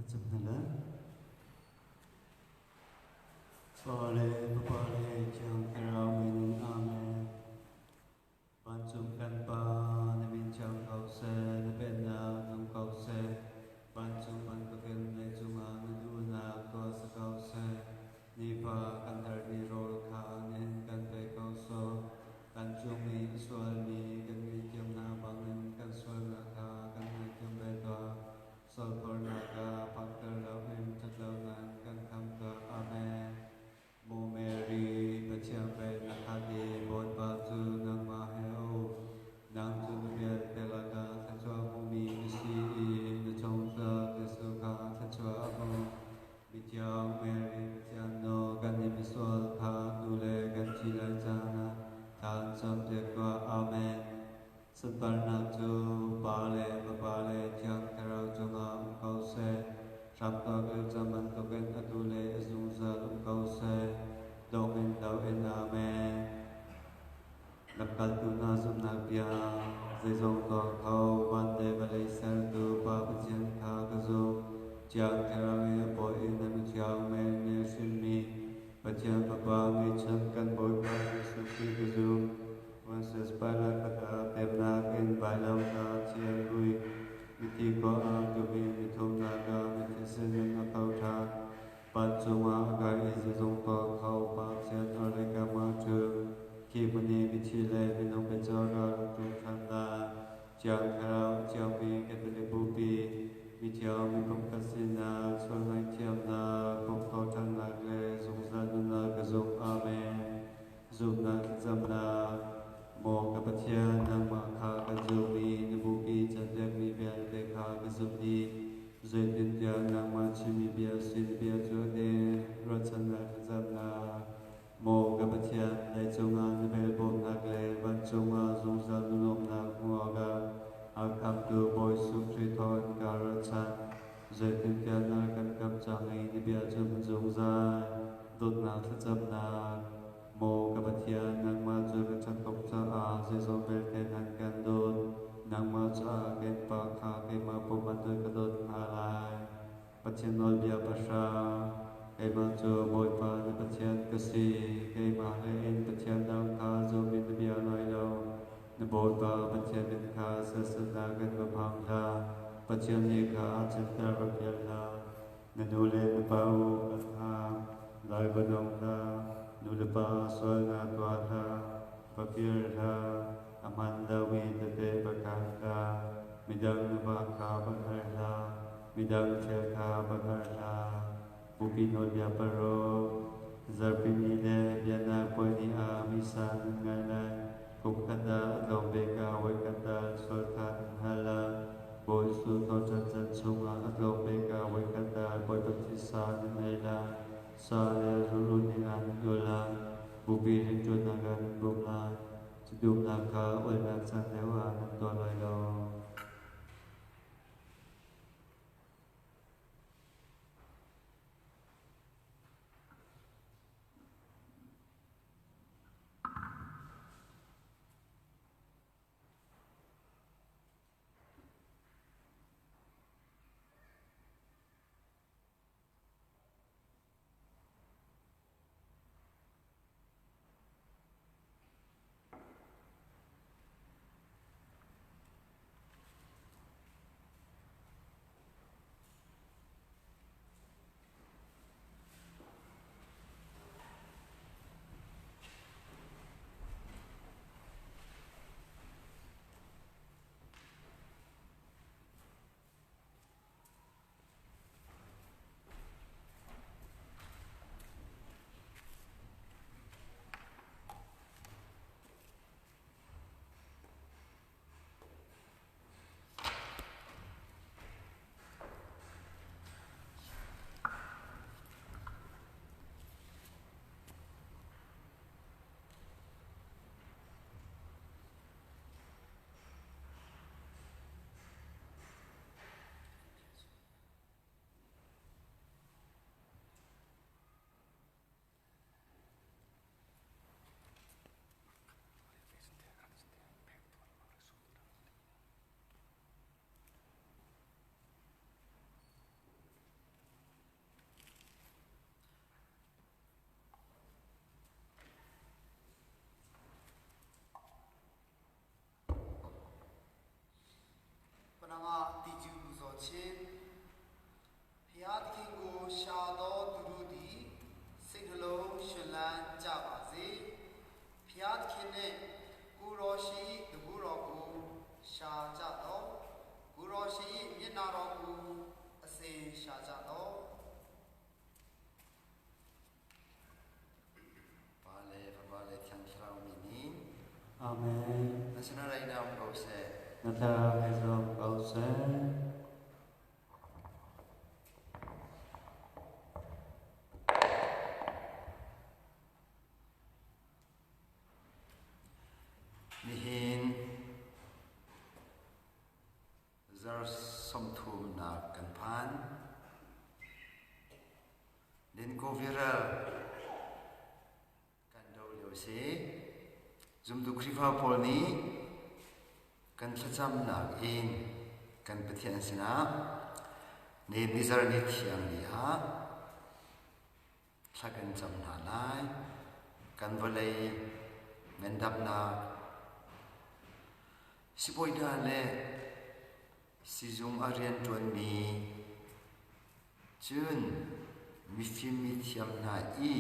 Kan cam hna lai. Pa le Fapa le Thiang Thlarau min in Amen. Vancung kan Pa, na min thiang ko seh, na pennak nung ko seh. Vancung bantukin leicung ah na duhnak tuah si ko seh. Nifa kan herhmi rawl kha nihin kan pe ko sawh. Kan cung i a sualmi kan ngaihthiam hna bangin kan sualnak kha kan ngaihthiam ve tuah. Sualphornak ah phakter loin ṭhatlonak kan khamh tuah. Amen. Maw Mary, Pathian vel na khat i Bawipa cu nangmah he a um. Nang cu nu vialte lakah thluachuah hmumi na si i na chungtla Jesuh kha thluachuah a hmu. Mithiang Mary Pathian nu, kannih misual kha nu le kan thi lai caan ah thla an campiak tuah. Amen. Sunparnak cu Pa le Fapa le Thiang Thlarau cungah um ko seh. Hramtuak lio cang bantukin atu le a zungzal um ko seh. Dong in do in Amen. Lamkaltu hna zumhnak bia, zeizong tuah kho, van le vawlei sertu Pa Pathian kha ka zumh. Thiang Thlarau i a paw in a mithiang men nih a hrinmi Pathian Fapa ngeihchan kan Bawipa Jesuh Khrih ka zumh. Pontius Pilate lakah pemnak in vailam kha thi an vui. Mithi khua ah tuk i mithumnak ah mithi sinin a tho ṭhan. Vancung ah a kai i zeizong tuah kho Pathian orhlei kam ah cu khi hmun i mithi le minung biaceih ah rak ṭum ṭhan lai. Thiang Thlarau a thiangmi Catholic Bupi, mithiang miphun kan sinak, sual ngaihthiamnak, pum thawhṭhannak le zungzal nunnak ka zumh. Amen. Zumhnak thlacamnak, Maw ka Pathian, nangmah kha kan zum i na bupi canpekmi vialte kha ka zumh dih. Zeitintiah nangmah chimmi bia sin bia cu a ding, ruahchannak thlacamnak. Maw ka Pathian, leicung ah na velbawmnak le vancung ah zungzal nuamhnak hmuh awkah a khamtu Bawi Jesuh Khrih thawngin kaa ruahchan. Zeitintiah na kan kamh cang i na bia cu hmun zungzal. Dawtnak thlacamnak, Maw ka Pathian, nangmah cu na ṭhat tuk caah zeizong vialte nan kan dawt. Nangmah caah ka innpa kha keimah pum an ka dawt hna lai. Pathian nawlbia pahra, Keimah cu Bawipa na Pathian ka si. Keimah hlei in Pathian dang kha zum in na bia lai lo. Na Bawipa Pathian min kha serhsatnak in va hmang hlah. Pathian nih kha cinter va pial hlah. Na nu le na pa u an hna, lai va dong hlah, nu le pa sualnak tuah hlah, va fir hlah, a hman lomi tete va kang hlah, midang na va kha va hngar hlah, midang thil kha va hngar hlah. Bupi nawlbia paruk, zarhpi ni le biaknak puai ni ah misa nan ngai lai. Kum khat ah a tlawm bik ah voikhat ah sual kha nan hal lai. Bawi Jesuh thawhṭhan chan chungah a tlawm bik ah voikhat ah Bawipa thisa nan ei lai. Sa le ruru nih ah nan ul lai. Bupi rianṭuannak ah nan bawm lai. Cu dumnak kha ulnak caan lio ah nan tuah lai lo. ခြင်းဘုရားသခင်ကိုရှာသောသူတို့သည်စိတ်နှလုံးရှင်လန်းကြပါစေဘုရားသခင်နှင့်ကိုယ်တော်ရှိ၏တကူတော်ကိုရှာကြတော့ကိုယ်တော်ရှိ၏မျက်နာတော်ကိုအစဉ်ရှာကြတော့ Pa le Fapa le Thiang Thlarau min in. Amen. Na sinah rai na um ko seh. Na thlarau he zong ko seh. Nihin zar 30nak kan phan. Linko viral kan do lio si. Zumtu Khrihfa pawl nih kan thlacamnak in kan Pathian sinah ni nizar ni thiang ni ah thla kan cam hna lai. Kan vawlei ngandamnak sibawi hna le sizung a rianṭuanmi cun mifim mithiam hna i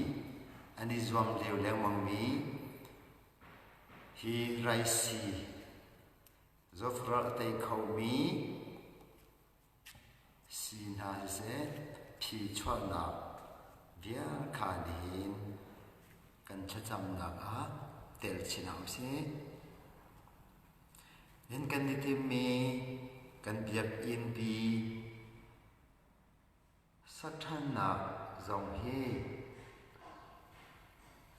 an i zuam lio lengmangmi hi raisi zawtral a tei khomi si hna siseh phi chuahnak vial kha nihin kan thlacamnak ah tel chin hna usih. Nan kan i timmi kan biakinn pi sak ṭhannak zong hi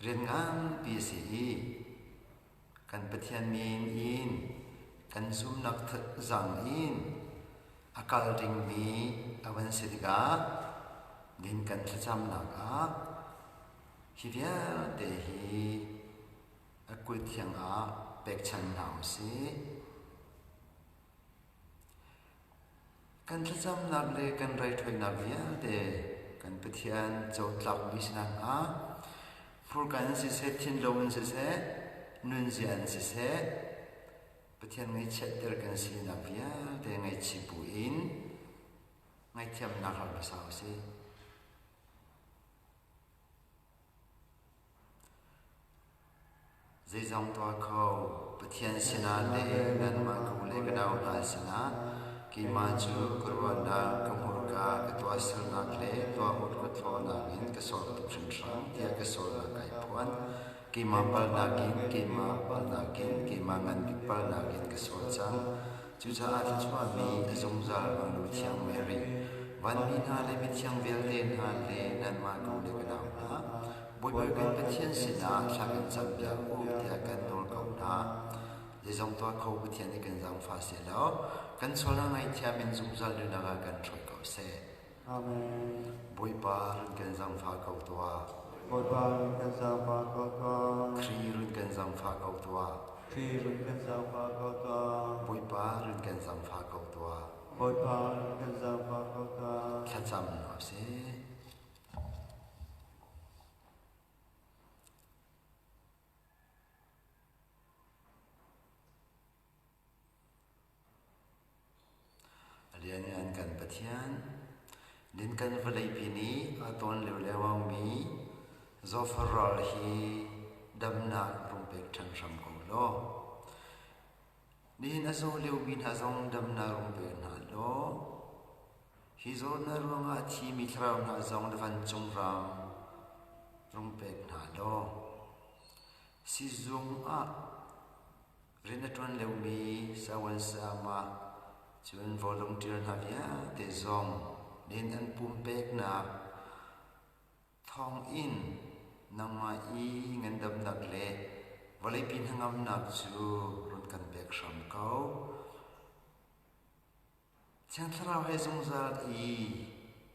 rian nganpi a si i kan Pathian min in kan zumnak zang in a kal dingmi a van si tikah din kan thlacamnak ah hi vialte hi a kut thiang ah pekchanh hna u sih. Kan thlacamnak le kan raithuainak vialte kan Pathian cotlakmi si nakhnga hmurka in siseh, thinlung in siseh, nunzia in siseh, Pathian ngaihchiatter kan sinak vialte ngaihchih buin ngaihthiamnak hal hmasa u sih. Zeizong tuah kho Pathian sinah le nanmah ka u le ka nau hna sinah keimah cu ka ruahnak, ka hmurka, ka tuahsernak le tuahhut ka thlawhnak in ka sual tuk hringhran tiah ka sualnak kai phuan. Keimah palhnak in, keimah palhnak in, keimah ngan bik palhnak in ka sual cang. Cucaah thluachuahmi a zungzal Mangnu Thiang Mary, vanmi hna le mithiang vialte hna le nanmah ka u le ka nau hna, Bawipa kan Pathian sinah thla kan campiak u tiah kan nawl ko hna. Zeizong tuah kho Pathian nih kan zaangfah seh law kan sualnak ngaihthiam in zungzal nunnak ah kan hruai ko seh. Amen. Bawipa run kan zaangfah ko tuah. Bawipa run kan zaangfah ko tuah. Khrih run kan zaangfah ko tuah. Khrih run kan zaangfah ko tuah. Bawipa run kan zaangfah ko tuah. Bawipa run kan zaangfah ko tuah. Thlacam hna usih. A lianngan kan Pathian, nin kan vawleipi nih a tawn lio lengmangmi zawfar ral hi damnak rung pek ṭhan hram ko law. Nihin a zaw liomi hna zong damnak rung pe hna law, hi zawtnak ruangah a thimi thlarau hna zong na vancung ram rung pek hna law. Sizung ah Rian a ṭuan liomi sawan sama cun volunteer hna vialte zong nin an pumpeknak thawngin nangmah i ngandamnak le vawleipi hnangamnak cu run kan pek hram ko. Thiang Thlarau he zungzal i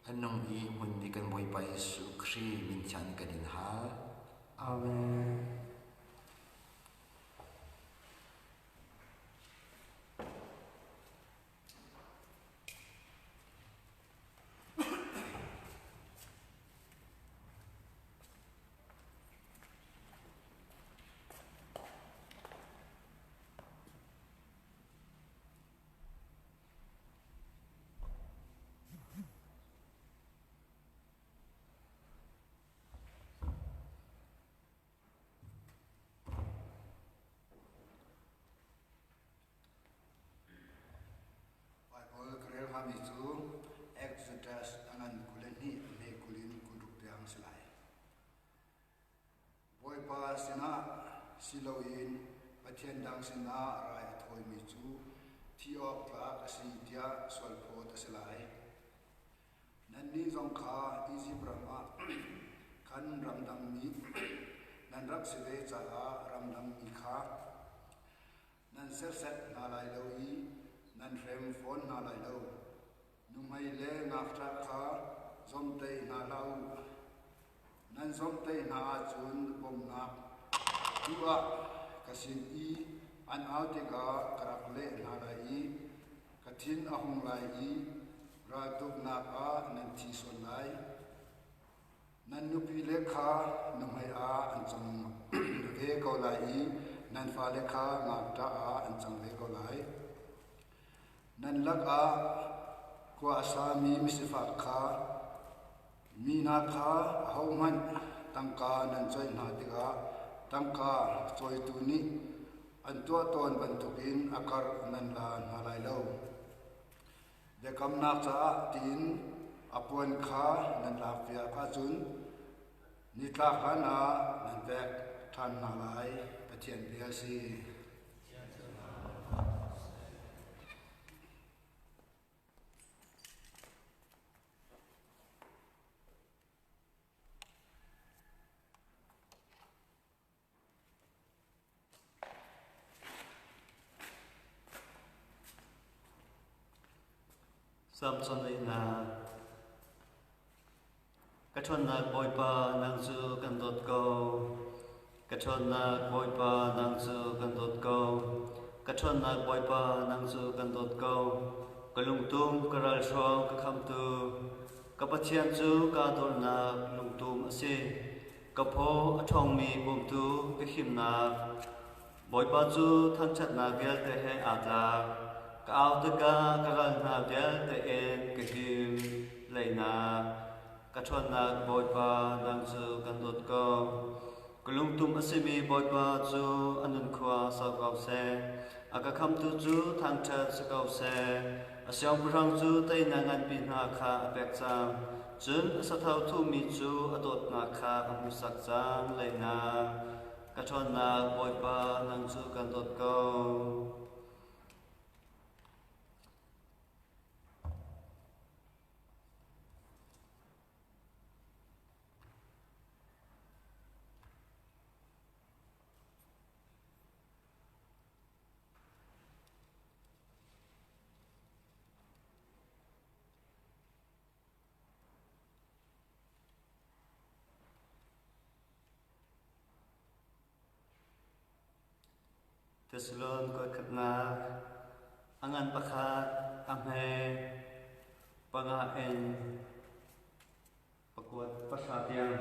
a nung i hmunmi kan Bawipa Jesuh Khrih min thiang kan in hal. Amen. Bawipa sinah si loin pathian dang sinah rai a thawimi cu thi awk tlak a si tiah sualphawt a si lai. Nannih zong kha Izipt ram ah khan ramdangmi nan rak si ve caah ramdangmi kha nan serhsat hna lai lo i nan hrem fawn hna lai lo. Nuhmei le ngakṭah kha zawmhtaih hna hlah u. Nan zawmhtaih hna ahcun bawmhnak duh ah ka sin i an au tikah ka rak leh hna lai i ka thin a hung lai i raltuknak ah nan thi sual lai. Nan nupile kha nuhmei ah an cang ve ko lai i nan fale kha ngakṭah ah an cang ve ko lai. Nan lakah khua a sami misifak kha mi hna kha ahohmanh tangka nan coih hna tikah tangka cawitu nih an tuah tawn bantukin a karh nan la hna lai lo. Biakamnak caah tiin a puan kha nan lakpiak ahcun nitlak hlanah nan pek ṭhan hna lai. Pathian bia a si. Samson na Ka ṭhawnnak Bawipa nang cu kan dawt ko. Ka ṭhawnnak Bawipa nang cu kan dawt ko. Ka ṭhawnnak Bawipa nang cu kan dawt ko. Ka lungtum ka ralhruang ka khamtu. Ka Pathian cu kaa dawrnak lungtum a si. Ka phaw a ṭhawngmi bawmtu ka himnak. Bawipa cu thangṭhatnak vialte he aa tlak. Ka au tikah ka ral hna vialte in ka him leinak. Ka ṭhawnnak Bawipa nang cu kan dawt ko. Ka lungtum a simi Bawipa cu a nunkhua sau ko seh. A ka khamtu cu thangṭhat si ko seh. A siangpahrang cu teinak nganpi hna kha a pek cang. Cun a sathau thuhmi cu a dawtnak kha a hmuhsak cang leinak. Ka ṭhawnnak Bawipa nang cu kan dawt ko. Thessalon kuatkhatnak a ngan pakhat a hme panga in pakuat pahra tiang.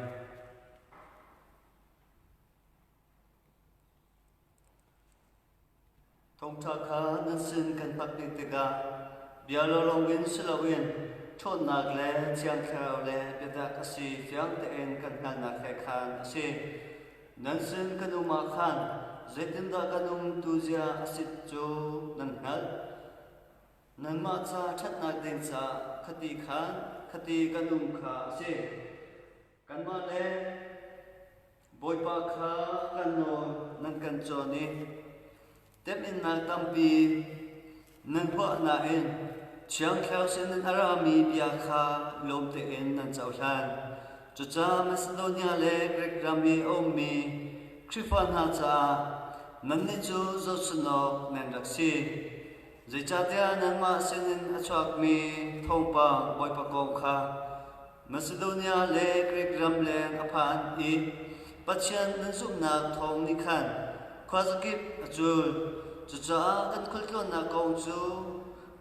Thawngṭha kha nan sin kan hmak dih tikah bia lawlawng in si loin ṭhawnnak le Thiang Thlarau le biatak a si fiang tein kan hngalhnak he khan a si. Nan sin kan um ah khan zeitindah kan um tuzia a si cu nan hngalh. Nanmah ca ṭhatnak ding caah khati khan khati kan um kha a si. Kanmah le Bawipa kha kan nawl nan kan cawn i temhinnak tampi nan huah nain Thiang Thlarau sinin a rami bia kha lawm tein nan cohlan. Cucaah Macedonia le Grik ram i a ummi Khrihfa hna caah nannih cu zohchunh awk nan rak si. Zeicahtiah nanmah sinin a chuakmi thawngpang Bawipa kong kha Macedonia le Grik ram leng a phan i Pathian nan zumhnak thawng nih khan khuazakip a cul. Cucaah kan khualtlawnnak kong cu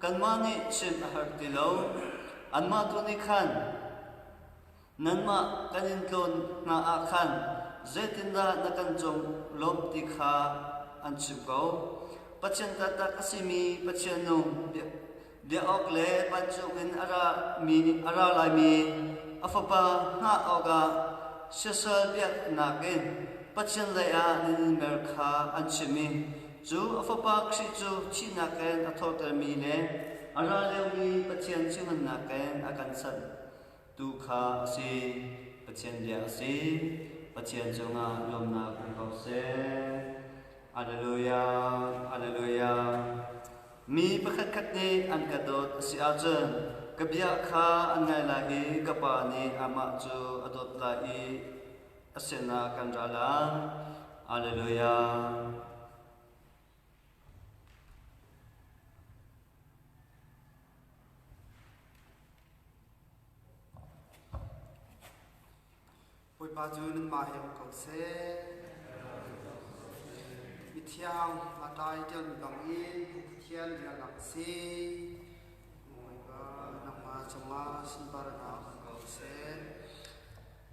kanmah nih chim a har ti lo. Anmah tu nih khan nanmah kan in tlawn hna ah khan zeitindah na kan conglawmh ti kha an chim ko. Pathian taktak a simi Pathian nung Biak awk le vancung in a ra laimi a Fapa hngah awkah siasal biaknak in Pathian lei ah nan in mer kha an chim i cu a Fapa Khrih cu thihnak in a thawhtermi le a ra liomi Pathian chimhnak in a kan sanhtu kha a si. Pathian bia a si. Pathian cungah lawmnak um ko seh. Alleluia, Alleluia. Mi pakhatkhat nih an ka dawt a si ahcun ka bia kha an ngaih lai i ka Pa nih amah cu a dawt lai i a sinah kan ra lai. Alleluia. Bawipa cu nanmah he um ko seh. Mithiang Matai ṭialmi bangin Pathian rialnak a si. Bawipa nangmah cungah sunparnak um ko seh.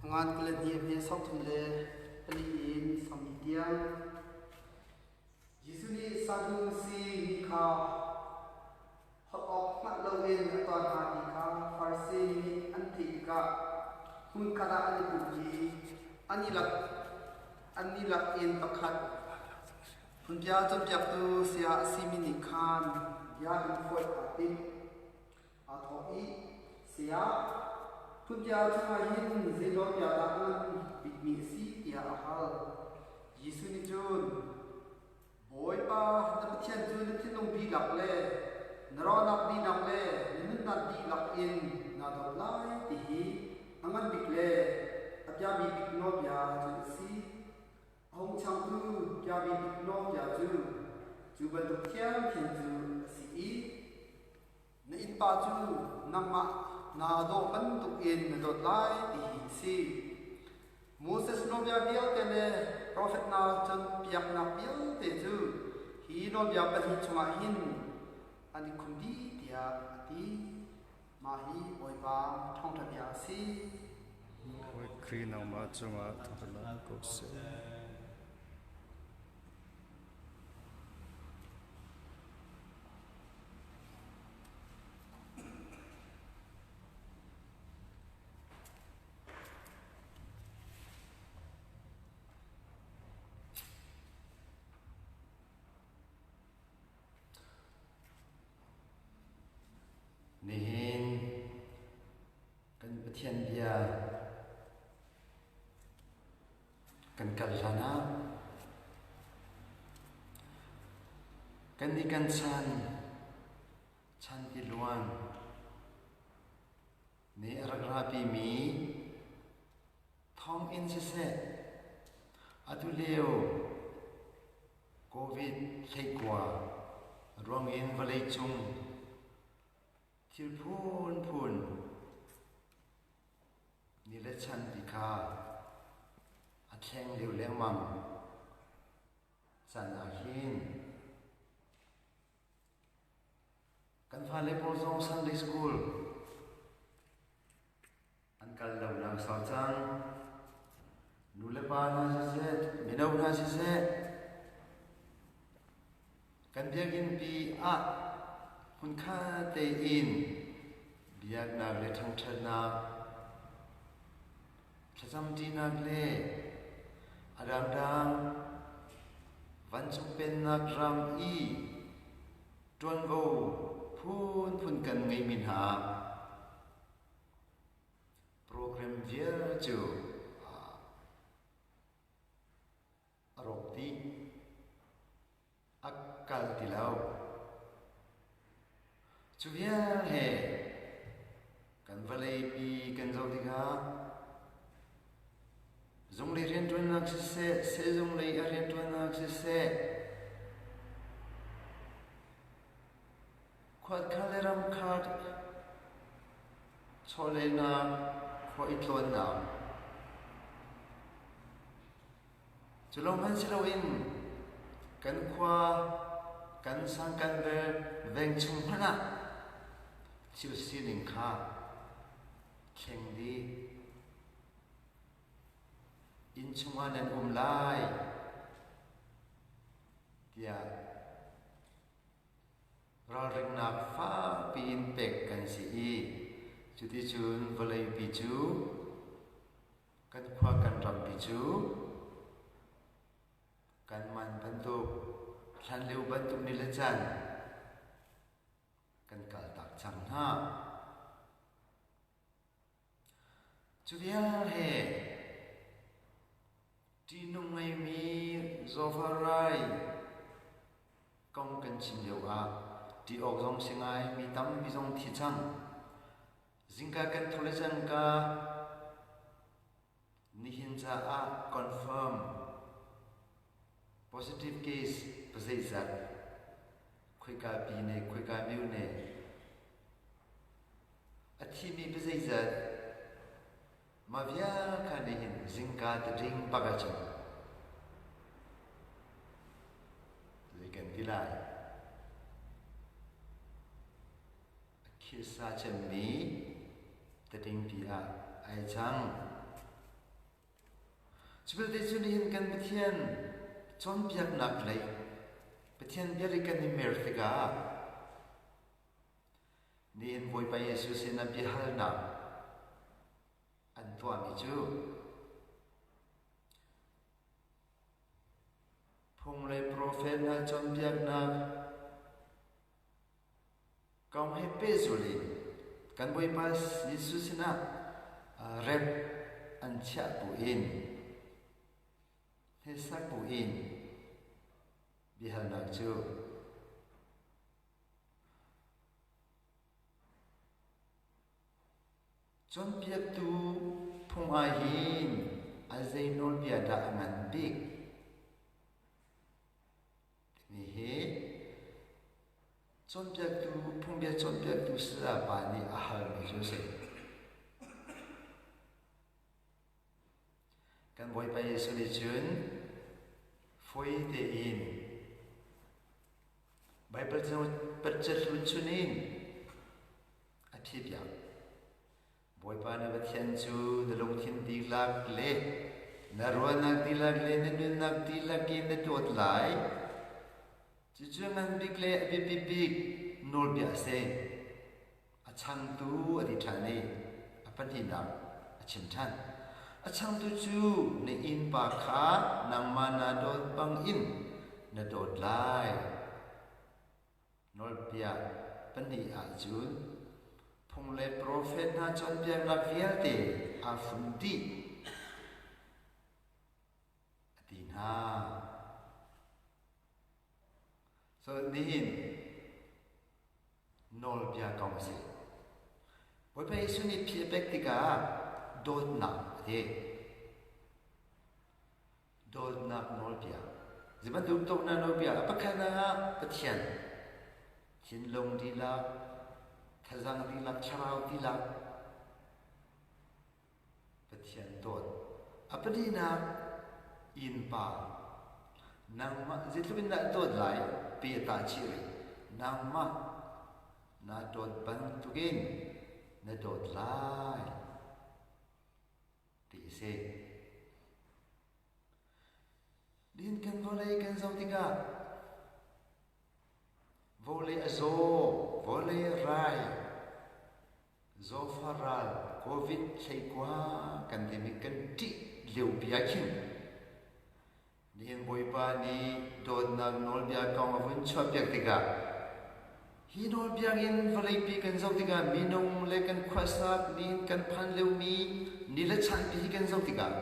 A ngan 22 a hme 34 in 40 tiang. Jesuh nih Sadusi mi kha holh awk hngalh loin a tuah hna ti kha Farasi mi nih an theih tikah hmunkhat ah an i pum i an i lak in pakhat phunbia cawnpiaktu saya a simi nih khan bia in foih aa tim. Aa thawh i, Saya, phunbia chungah hin zei nawlbia dah a ngan bikmi a si tiah a hal. Jesuh nih cun, Bawipa na Pathian cu na thinlung dihlak le na rawlnak dihlak le na nunnak dihlak in naa dawt lai ti hi a ngan bik le a biapi bik nawlbia cu a si. A hung changtu biapi bik nawlbia cu cu bantuk thiamthiam cu a si i na innpa cu nangmah naa dawh bantukin na dawt lai ti hi a si. Moses nawlbia vialte le profet hna cawnpiaknak vialte cu hi nawlbia pahnih chungah hin an i khum dih tiah a ti. Mah hi Bawipa thawngṭha bia a si. Khrih nangmah cungah thawngṭha ko seh. Nihin kan Pathian bia kan kal hlan ah kan nih kan chan chan tiluan nih a rak rapimi thawnginn siseh atu lio COVID hleikua ruangin vawleicung thil phunphun ni le chan ti kha a thleng lio lengmang caan ah hin kan fale pawl zong Sunday school an kal lo nak sau cang. Nu le pa hna siseh, mino hna siseh, kan biakinn pi ah hmunkhat tein biaknak le ṭhangṭhatnak, thlacamṭinak le a dangdang vancung pennak ram i ṭuanvo phunphun kan ngeihmi hna Program vial cu a rawk dih. A kal ti lo. Cu vial he kan vawleipi kan zoh tikah zunglei rianṭuannak siseh, sehzung lei a rianṭuannak siseh, Khualkha le ramkha chawlehnak khua i tlawnnak. Cu lawng hmanh si loin kan khua, kan sang kan veng chung hmanh ah thil sining kha thleng dih. Inn chungah nan um lai tiah Ralringnak fakpi in pek kan si i cuticun vawleipi cu kan khua kan rampi cu kan man bantuk hlanlio bantuk ni le caan kan kaltak cang hna. Cu vial he Zofa rai kong kan chim lio ah ṭih awk zong si ngai, mi tampi zong thi cang. Zingka kan tho le cangka nihin caah confirm positive case pazeizat khoika pi ne khoika myu ne a thimi pazeizat Mah vial kha nihin zingka tiṭing bak ahcun zei kan ti lai? A khisa cemmi tiṭingpi ah ai cang. Cu belte cu nihin kan Pathian cawnpiaknak lei Pathian bia lei kan i mer tikah Nihin Bawipa Jesuh sin ah biahalnak an tuahmi cu phung le profet hna cawnpiaknak kong he pehzulh in kan Bawipa Jesuh sinah rep an chiah buin hnesak buin biahalnak cu Cawnpiaktu phung ah hin a zei nawlbia dah a ngan bik? Timi hi cawnpiaktu phungbia cawnpiaktu sayapa nih a halmi cu a si. Kan Bawipa Jesuh nih cun fawi tein Baibal cahlun chungin a phipiak. Bawipa na Pathian cu na lungthin dihlak le na ruahnak dihlak le na nunnak dihlak in na dawt lai. Cucu ngan bik le a biapi bik nawlbia a si. A changtu a ti ṭhan i a pahnihnak a chim ṭhan. A changtu cu na innpa kha nangmah naa dawt bangin na dawt lai. Nawlbia pahnih ahcun phung le profet hna cawnpiaknak vialte aa fun dih a ti hna. So nihin nawlbia kong a si. Bawipa Jesuh nih phi a pek tikah dawtnak a ti. Dawtnak nawlbia. Zei bantuk dawtnak nawlbia? A pakhatnak ah Pathian thinlung dihlak, thazang dihlak, thlarau dihlak Pathian dawt. A pahnihnak innpa. Nangmah zeitluk in dah dawt lai pe a tah chih rih. Nangmah na dawt bantukin na dawt lai ti a si. Din kan vawlei kan zoh tikah vawlei a zaw, vawlei a rai, Zawfa ral COVID hleikua kan timi kan ṭih liopi ah khin nihin Bawipa nih dawtnak nawlbia kong a vun chuahpiak tikah hi nawlbia in vawleipi kan zoh tikah minung le kan khuasak nihin kan phan liomi ni le chanpi hi kan zoh tikah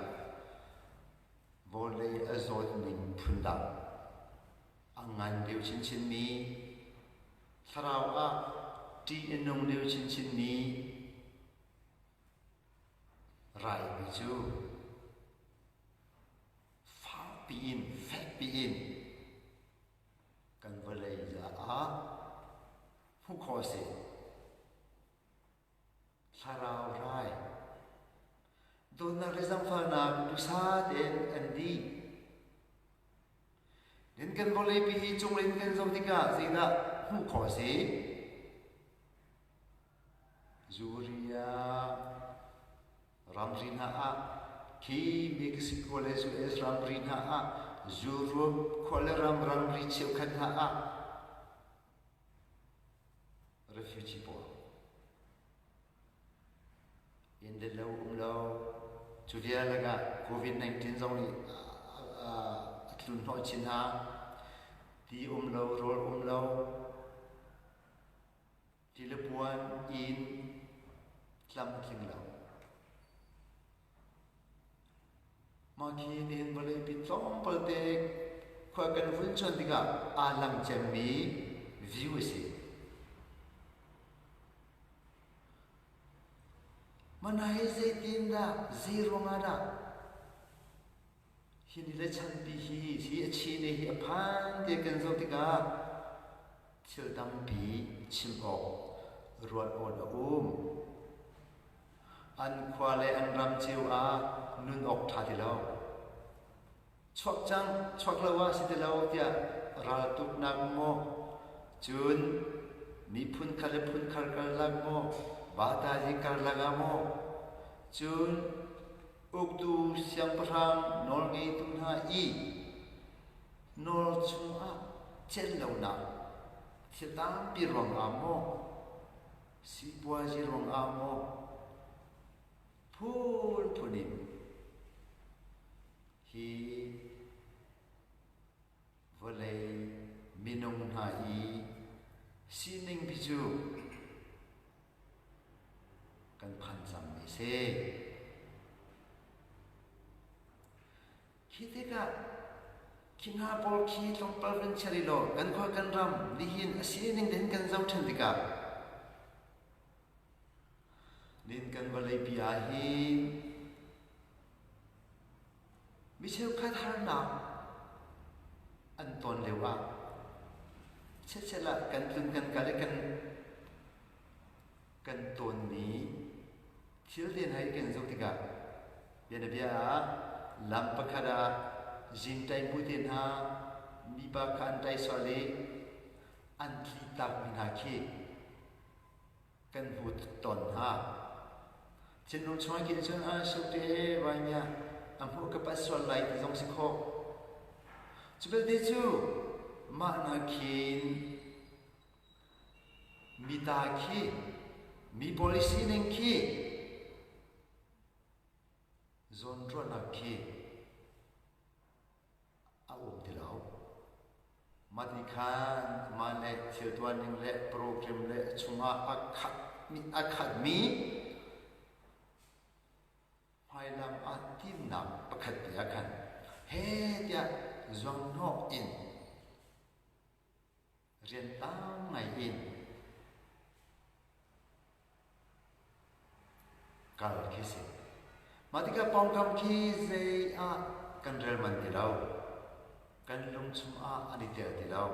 vawlei a zawt ning phundang a ngan deuh chinchinmi thlarau ah ṭih a nung deuh chinchinmi raimi cu fakpi in fekpi in kan vawlei caah hmuh khawh a si. Thlarau rai. Dawtnak le zaangfahnak duhsah tein an dih. Nin kan vawleipi hi cunglei kan zoh tikah zeidah hmuh khawh a si? Zuria ramri hna ah khi Mexico le US ramri hna ah Europe khua le ram ramri cheukhat hna ah Refugee pawl inn le lo um lo cu vial lakah COVID-19 zong nih a tlun hnawh chin hna. Ti um lo, rawl um lo, ti le puan inn tlam tling lo. Mah khi nihin vawleipi tlawmpal te Khua kan vun chuan tikah aa lang cemmi view a si. Mana hi zeitin dah, zei ruangah dah hi ni le chanpi hi hi a chine hi a phan te kan zoh tikah thil tampi chim awk ruat awn a um. An khua le an ram cio ah nun awk ṭha ti lo. Chuak cang, chuak lo ah si ti lo tiah raltuknak maw, cun miphun khat le phun khat karlak maw, vatazi karlak ah maw, cun uktu siangpahrang nawlngeitu hna i nawl chungah celh lonak thil tampi ruangah maw, sipuazi ruangah maw, phunphun in hi vawlei minung hna i sining bi cu kan phan cangmi si. Khi tikah khi hna pawl khi tlawmpal van chia rih law kan khua kan ram nihin a sining te hin kan zoh ṭhan tikah Nin kan vawleipi ah hin mi cheukhat harnak an ton lio ah chiatchiat ah kan tlun kan kal i kan kan tawnmi thil te hna hi kan zoh tikah bianabia ah lam pakhat ah zingtai mu te hna mipa kha an tai sual i an tli takmi hna khi kan hmu tawn hna. Thinlung chung ah cun a sute vai nia a hmuh ka pat sual lai ti zong si khawh. Cu belte cu mah na khin mi ta khi mi policy ning khi zawnruahnak khi a um ti lo. Mah nih khan mah le thil tuahning le program le a chungah a khatmi hmailam ah timnak pakhat te ah khan he tiah zuanghnawh in rian tam ngai in kal khi si. Mah tikah pawngkam khi zei ah kan rel man ti lo. Kan lung chungah an i tel ti lo.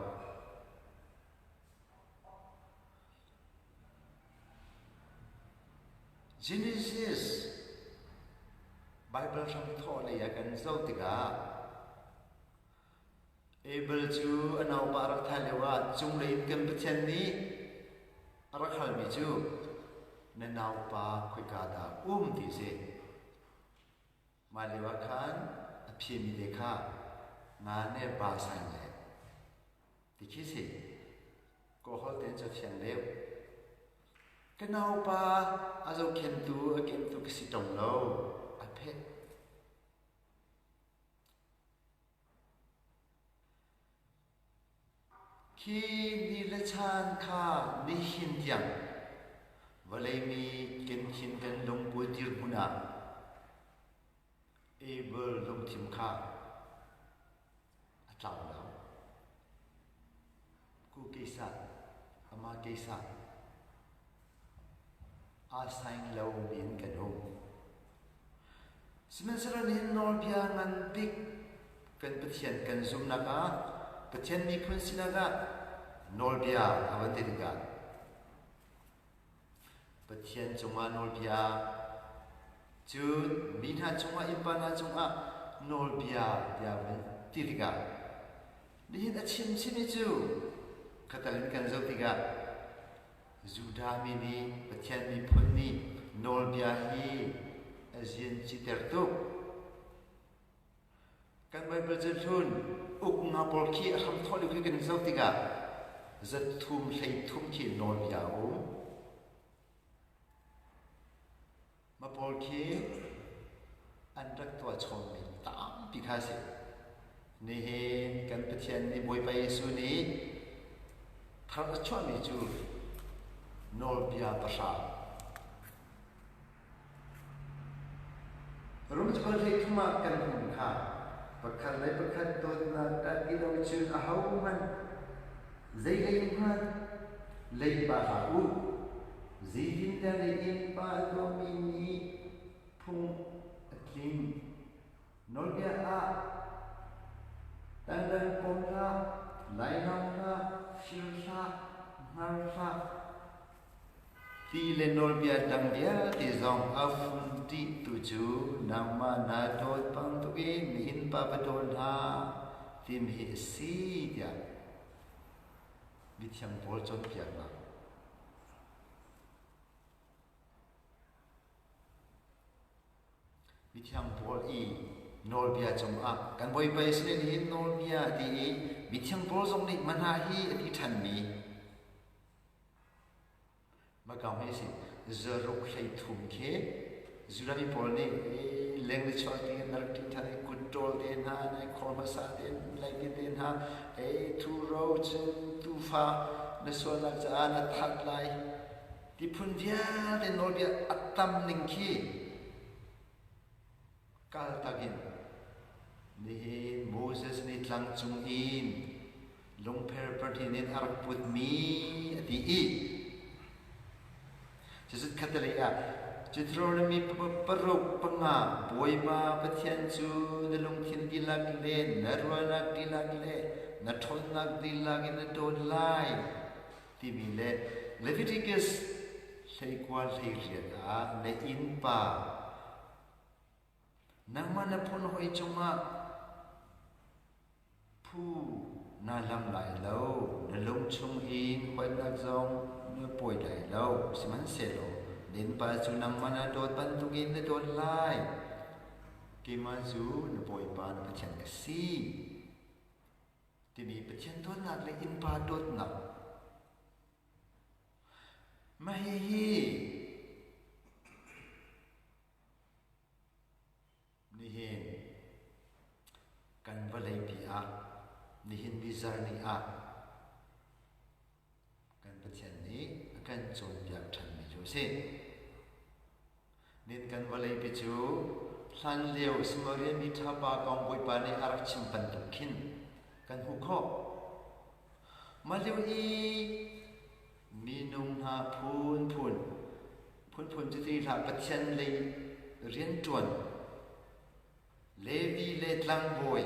Genesis Bible hram thawh lei ah kan zoh tikah Abel cu a naupa a rak thah lioah cunglei in kan Pathian nih a rak halmi cu na naupa khoika dah um ti a si. Mah lioah khan a phimi te kha nga ne ba sain le ti khi si. Kawhol tein cu fiang deuh. Ka naupa a zohkhentu a kemtu ka si ṭung lo a pheh. Khi ni le caan kha nihin tiang vawlei mi kan thin kan lungput dirhmun ah Abel lungthin kha a tlau lo. Ku keisa, ama keisa aa saing lo men kan um. Sihmanhsehlaw nihin nawlbia ngan bik kan Pathian kan zumhnak ah Pathian miphun sinak ah nawlbia a van ti tikah Pathian cungah nawlbia cun mi hna cungah innpa hna cungah nawlbia tiah van ti tikah nihin a chim chimmi cu khatal in kan zoh tikah Judah mi nih Pathian miphun nih nawlbia hi a zin citer tuk. Kan Baibal cu hlun uk nga pawl khi a hram thawh lio khi kan zoh tikah zathum 30 khi nawlbia a um. Ma pawl khi an rak tuah chommi tampi kha a si. Nihin kan Pathian nih Bawipa Jesuh nih thar a chuahmi cu nawlbia pahra. Rum cakuat 13 ah kan hmuh kha. Pakhat le pakhat dawtnak dah ti lo cun ahohmanh zeilei hmanh leiba hlah u. Zeitintiah na innpa a dawmi nih phung a tling. Nawlbia ah tangdang pom hlah, lainawng hlah, fir hlah, hngar hlah, Ti le nawlbia dang vialte zong a fum dih tu cu nangmah naa dawt bantukin na innpa va daw hna timi hi a si tiah mithiang pawl cawnpiaknak. Mithiang Paul i nawlbia cungah kan Bawipa Jesuh nih nihin nawlbia a ti i Mithiang Paul zong nih mana hi a ti ṭhanmi Makam hi a si. Zaruk 13 khi Judah mi pawl nih leng le chuak ti in rak ṭin ṭhan i kut ṭawl te hna, nai khor hmasa te, lei te te hna, ei thu ro cun tuufa na sualnak caah na that lai. Ti phun vialte nawlbia a tam ning khi kaltak in nihin Moses nih tlang cung in lungpher pahnih in a rak putmi a ti i cucu khatalei ah Deuteronomy paruk panga Bawipa Pathian cu na lungthin dihlak le na ruahnak dihlak le na ṭhawnnak dihlak in na ṭawn lai timi le Leviticus 19 18 ah na innpa nangmah na phun hawi cungah phu na lam lai lo, na lung chung in huatnak zong na pawi lai lo. Sihmanhsehlaw na innpa cu nangmah na dawt bantukin na dawt lai. Keimah cu na Bawipa na Pathian ka si. Timi Pathian dawtnak le innpa dawtnak. Mah hihi nihin kan vawleipi ah nihin nizar ni ah kan Pathian nih a kan cawnpiak ṭhanmi cu a si. Nin kan vawleipi cu hlanlio Samaria mi ṭhapa kong Bawipa nih a rak chim bantuk khin kan hmuh khawh. Mah lio i minung hna phunphun, phunphun cu ti hlah Pathian lei rianṭuan Levi le tlangbawi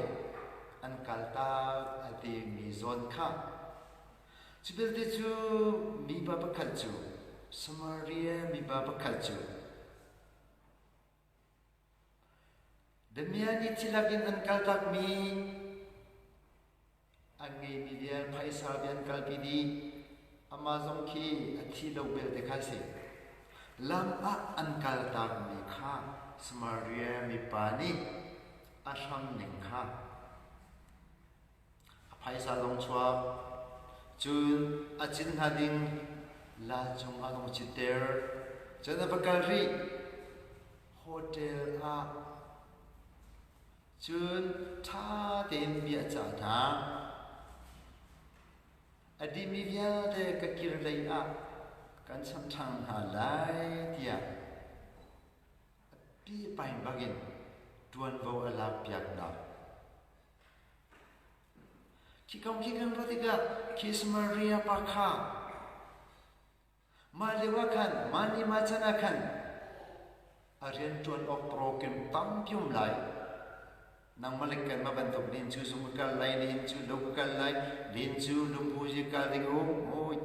an kaltak a timi zawn kha. Cu belte cu mipa pakhat cu Samaria mipa pakhat cu Damian i thilak in an kaltakmi an ngeimi vial phaisa bi an kalpi dih. Amah zong khi a thi lo belte kha a si. Lam ah an kaltakmi kha Samaria mipa nih a hram ning kha a phaisa zong chuak, cun a cin hna ding la cung ah zong citter, cun a va kal rih. Hotel ah cun ṭha tein bia a cah hna. A dihmi vialte ka kir lei ah kan cham ṭhan hna lai tiah a pipai bangin ṭuanvo a lakpiaknak. Khi kong khi kan ruah tikah khi Samaria pa kha Mah lio ah khan, mah ni mah chan ah khan a rianṭuan awk program tampi um lai. Nangmah le kanmah bantuk len cu zung ka kal lai, len cu lo ka kal lai, len cu lungbuzi kal ding um, oi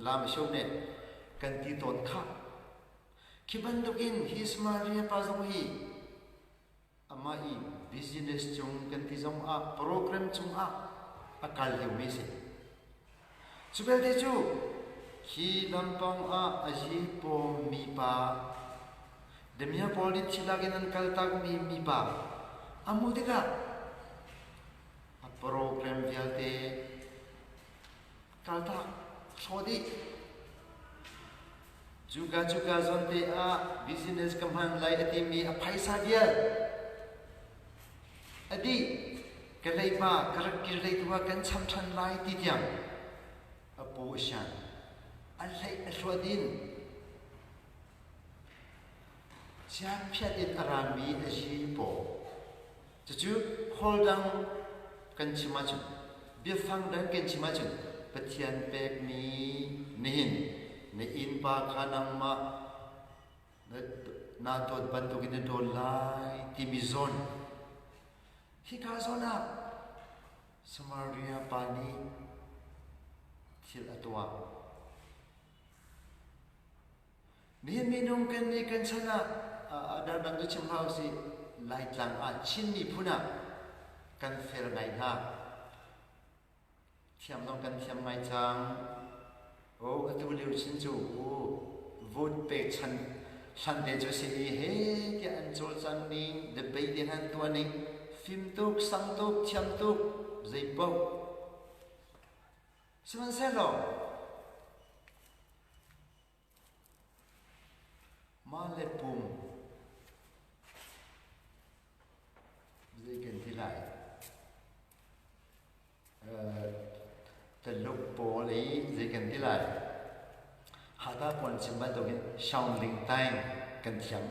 lam a ne kan ti tawn khah. Khi bantukin hi Samaria pa zong hi amah i business cung kan ti zong ah program cung ah a kal liomi a si. Cu belte cu hi lampang ah a zi pawmmi pa Demia pawl nih thilak in an kaltakmi mipa a hmuh tikah a program vialte kaltak hrawh dih. Cuka cuka zawnte ah business ka hman lai a timi a phaisa vial a dih. Ka leiba ka rak kir lei tu ah kan cham ṭhan lai ti tiang a pu a sian. A hleih a hluat in chianphiat in a rami a zi paw. Cucu holh dang kan chim ahcun, biafang dang kan chim ahcun Pathian pekmi nihin na innpa kha nangmah naa dawt bantukin na dawt lai timi zawn hika zawn ah Samaria pa nih thil a tuah. Nihin minung kan nih kan chan ah dangdang cu chim hlah usih Laitlang ah Chin miphun ah kan fel ngai hna. Thiam zong kan thiam ngai cang. Oh, atu lio chin cu vote pek chan hlan te cu si i he tiah an cawlcang ning, debate in an tuah ning, fim tuk, sang tuk, thiam tuk, zeipaoh. Sihmanhsehlaw Mah le pum zei kan ti lai? Taluk pawl i zei kan ti lai? Hata pawl chim bantukin Shaolin Time kan thiam.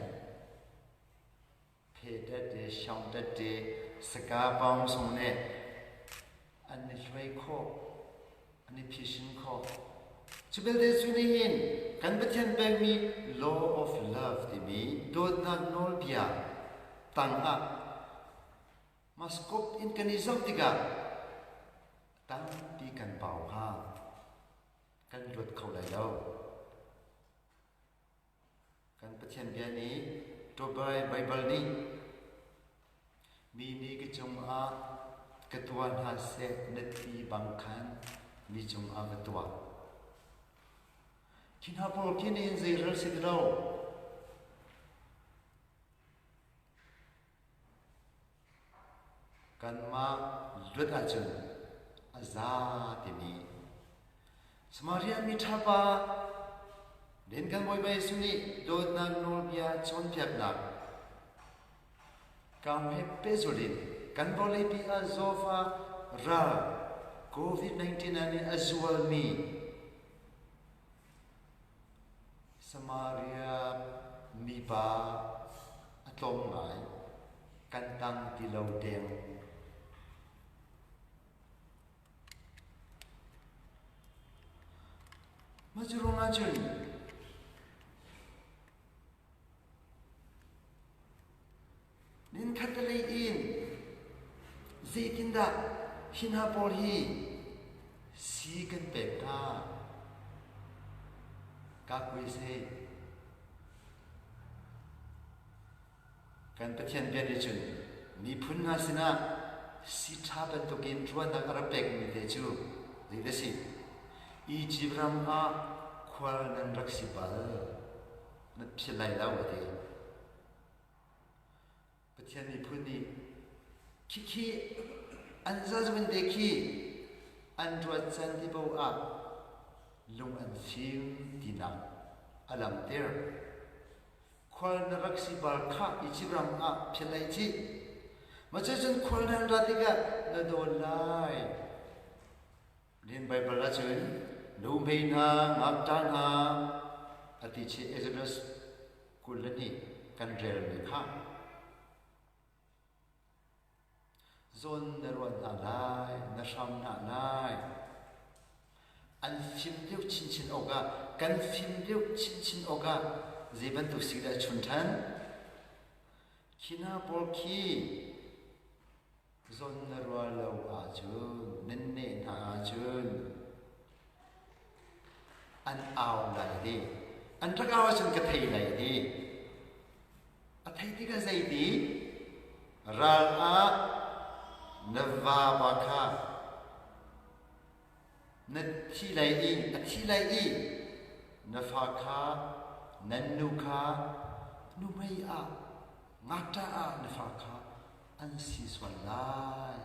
Phe tete, Shaung tete, Saka paung sung nih an i hluai khawh, an i phisin khawh. Cu belte cu nihin kan Pathian pekmi law of love timi dawtnak nawlbia tangah maskop in kan i zoh tikah tampi kan pau hnga. Kan luat kho lai lo. Kan Pathian bia nih Tobai Baibal nih mi nih ka cungah ka tuah hna seh na ti bang khan mi cungah va tuah. Khi hna pawl khi nihin zeirel si ti lo. Kanmah luat ahcun a za timi Samaria mi ṭha pa len kan Bawipa Jesuh nih dawtnak nawlbia cawnpiaknak kong he pehzulh in kan vawleipi ah zawfa ral COVID-19 ah nih a zualmi Samaria mipa a tlawm ngai. Kan tang ti lo deng. Mah cu ruangah cun Ninkhat lei in zeitindah hi hna pawl hi sii kan pek hna? Kakui seh. Kan Pathian bia nih cun miphun hna sinah sii ṭha bantukin ruahnak a rak pekmi te cu zeidah si? Izipt ram ah khual nan rak si bal. Na philh lai lo a ti. Pathian miphun nih khikhi an zazun te khi an ruat can ti bo ah lung an fim tinak a langhter. Khual na rak si bal kha Izipt ram ah philh lai cih. Macun khual nan ra tikah na dawn lai. Nihin Baibal ahcun nuhmei hna, ngakṭah hna a ti chih Exodus 22 kan relmi kha zawn na ruat hna lai, na hram hna lai. An fim deuh chinchin awkah, kan fim deuh chinchin awkah zei bantuk si dah chun ṭhan? Khi hna pawl khi Zawn na ruah lo ahcun, nan neh hna ahcun an au lai di. An rak au ahcun ka thei lai di. A thei tikah zei ti? Ral ah na vapa kha na thi lai i a thi lai i na fa kha nan nu kha nuhmei ah ngakṭah ah na fa kha an si sual lai.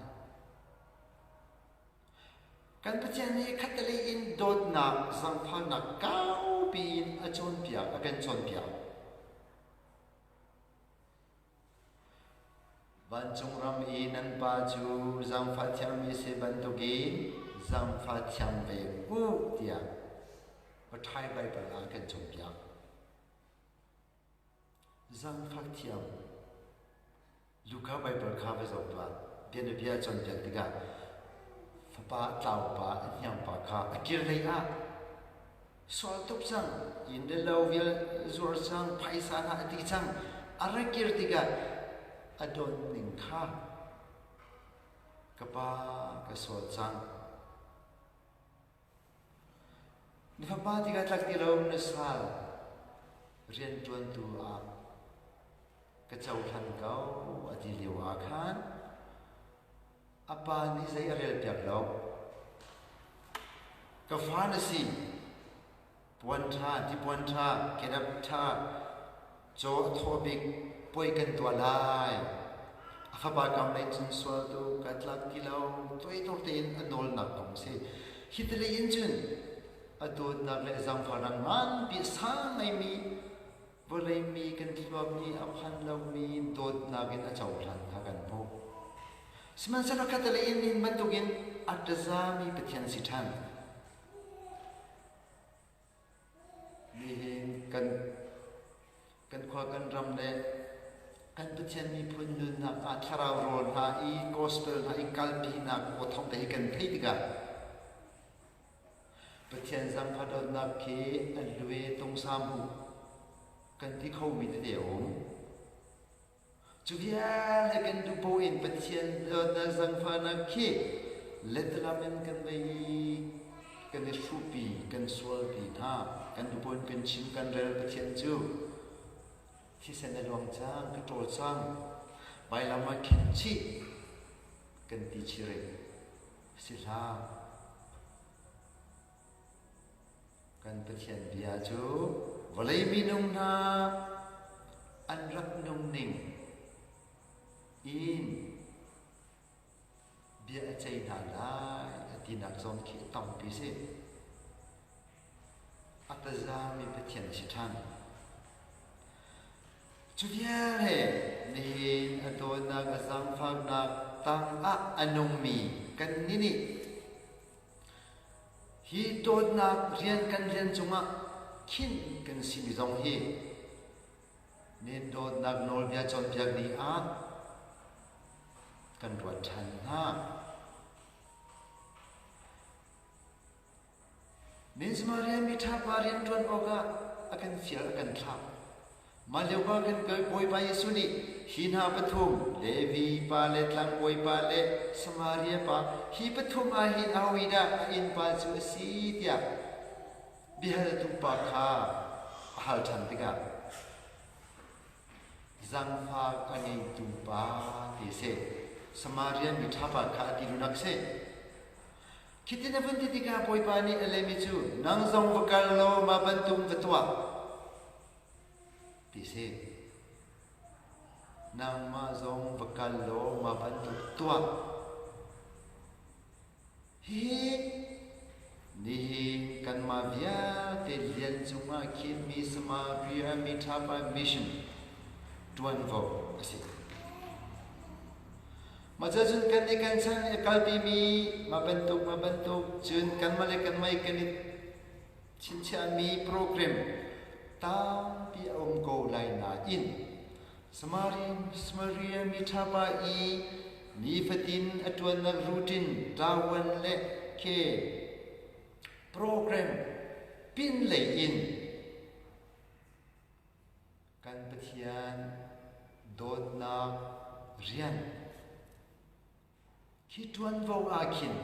Kan Pathian nih khattelei in dawtnak, zangfahnak kaupi in a cawnpiak, a kan cawnpiak. Vancung ram i nan Pa cu zaangfah thiammi si bantukin zaangfah thiam ve u tiah Paṭhai Baibal ah kan cawnpiak. Zaangfah thiam. Luka Baibal kha va zoh tuah. Bianabia cawnpiak tikah fapa tlaupa a hniangpa kha a kir lei ah sual tuk cang, inn le lo vial zuar cang, phaisa hna a ti cang. A ra kir tikah a don ning kha ka pa ka sual cang. Na fapa tikah tlak ti lo na sal rianṭuantu ah ka cohlan ko a ti lio ah khan a pa nih zei a relpiak lo. Ka fa na si, puan ṭha, tipuan ṭha, kedap ṭha, caw a thaw bik puai kan tuah lai. A fapa kam lei cun sual tu ka tlak ti lo, toidor tein a nawlnak kong si. Hi tili in cun a dawtnak le a zaangfahnak nganpi a sang ngaimi vawlei mi kan thluak nih a phan lomi dawtnak in a cohlan kha kan hmuh. Sihmanhsehlaw khatalei in nihin bantukin a ṭazami Pathian si ṭhan. Nihin kan kan khua kan ram le kan Pathian miphun nunnak ah thlarau rawl hna i gospel hna i kalpinak aw thawng te hi kan theih tikah Pathian zangfah dawtnak khi a lue tungsam hu kan ti khomi tete a um. Cu vialte kan duh paoh in Pathian dawtnak zangfahnak khi letlam in kan vei i kan i hruhpi, kan sualpi hna. Kan duh paoh in kan chim, kan rel Pathian cu thisen a luang cang, ka ṭawl cang, vailam ah khin chih kan ti chih rih. Si hlah. Kan Pathian bia cu vawlei minung hna an rak nung ning in bia a ceih hna lai a tinak zong khi a tampi si. A tazami Pathian a si ṭhan. Cu vial he nihin a dawtnak a zaangfaknak tangah a nungmi kannih nih Hi dawtnak rian kan rian cungah khinh kan simi zong hi nin dawtnak nawlbia cawnpiak ni ah kan ruat ṭhan hna. Min Samaria mi ṭhapa rianṭuan awkah a kan fial a kan thlah. Mah lio ah kan Bawipa Jesuh nih hi hna pathum Levi pa le tlangbawi pa le Samaria pa hi pathum ah hin ahodah a innpa cu a si tiah biahaltu pa kha a hal ṭhan tikah zaangfak a ngeitu pa ti a si. Samaria mi ṭha pa kha a ti duhnak a si. Khitin a vun ti tikah Bawipa nih a lehmi cu nang zong va kal law mah bantuk va tuah ti si. Nangmah zong va kal law mah bantuk tuah. Hihi nihin kanmah vialte lian cungah khin mi Samaria mi ṭhapa mission ṭuanvo a si. Mah cun kan i kan chan i kalpimi mah bantuk mah bantuk cun kanmah le kanmah i kan i chinchiahmi program tampi a um ko lai nain Samaria, Samaria mi ṭhapa i nifatin a ṭuannak routine ṭawan le ke program pin lei in Kan Pathian dawtnak rian khi ṭuanvo ah khin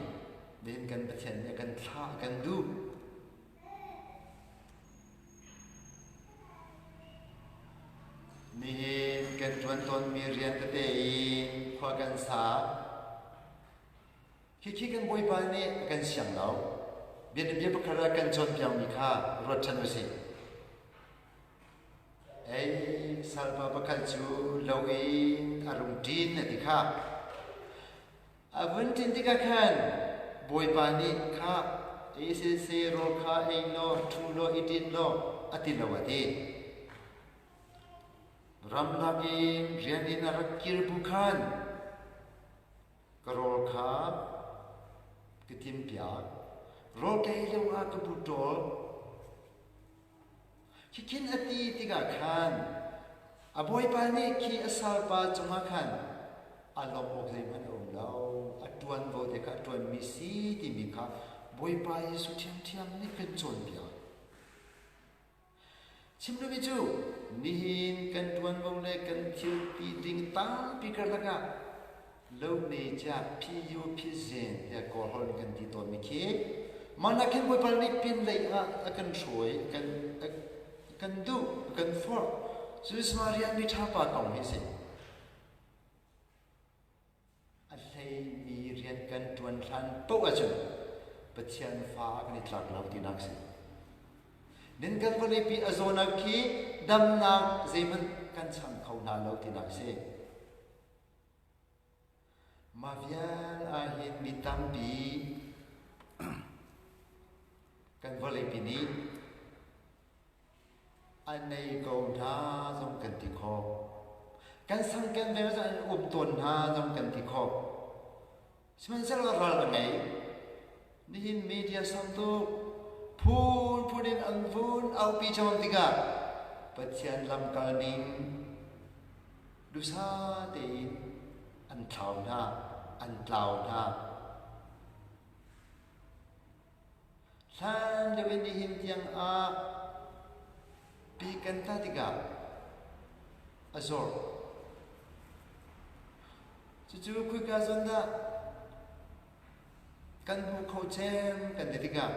nihin kan Pathian nih a kan thlah a kan duh. Nihin kan ṭuan tawnmi rian tete in khua kan sa. Khikhi kan Bawipa nih a kan siang lo. Bianabia pakhat ah kan cawnpiakmi kha ruat ṭhan usih. Ei, salpa pakhat cu lo in a rung ṭin a ti kha. A vun ṭin tikah khan Bawipa nih kha ei siseh rawl kha ei law, ṭhu law, i ṭin law a ti lo a ti. Ramlak in rian in a rak kir bu khan ka rawl kha ka timpiak. Rawl ka ei lio ah ka bu ṭawl. Khikhin a ti tikah khan a bawipa nih khi a salpa cungah khan A lawmh awk zeihmanh a um lo. A ṭuanvo te kha a ṭuanmi si timi kha Bawipa Jesuh ṭhiamṭhiam nih kan cawnpiak. Chim duhmi cu nihin kan ṭuanvo le kan thil ti ding tampi karlak ah lo ne cia phiyu phizin tiah Kawl holh in kan ti tawnmi khi mah nak hin Bawipa nih pinlei ah a kan hruai, kan kan duh, a kan forh. Cu Samaria mi ṭha pa kong hi a si. A hleimi rian kan ṭuan hlan paoh ahcun Pathian fa kan i tlak lo tinak a si. Nin kan vawleipi a zawnak khi damnak zeihmanh kan chang kho hna lo tinak a si. Mah vial ahhin mi tampi kan vawleipi nih A nei ko hna zong kan ti khawh. Kan sang kan veng zong an um tawn hna zong kan ti khawh. Sihmanhsehlaw ral a ngei. Nihin media sang tuk phunphun in an vun aupi cawm tikah Pathian lamkal ning dusa tein an thlau hna, an tlau hna. Hlan deuh in nihin tiang ah pi kan tah tikah a zor. Cucu khoika zawn dah kan hmu kho cem kan ti tikah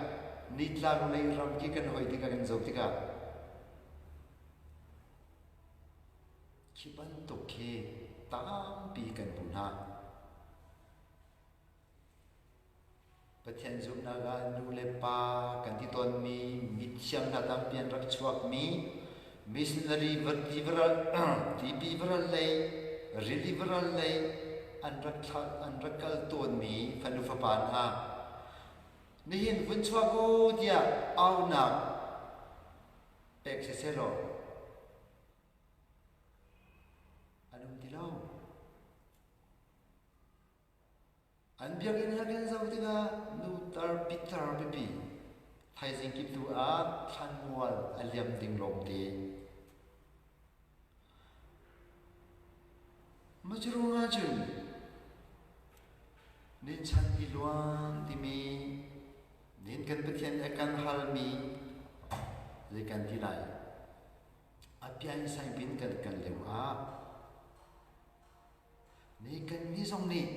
nitlak lei ram khi kan hoi tikah kan zoh tikah khi bantuk khi tampi kan hmu hna. Pathian zumhnak ah nu le pa kan ti tawnmi mithiang hna tampi an rak chuakmi missionary tipi varal lei rili varal lei an rak thlah an rak kal tawnmi fanu fapa hna nihin vun chuak u tiah aunak pek siseh law an um ti lo. An biakinn he kan zoh tikah nutar pitar pipi thaizing kip tu ah thlanmual a liam ding lawngte. Macu ruangah cun ninchan i luan timi nin kan Pathian nih a kan halmi zei kan ti lai. A piansai bin kan kal lio ah Ni kannih zong nih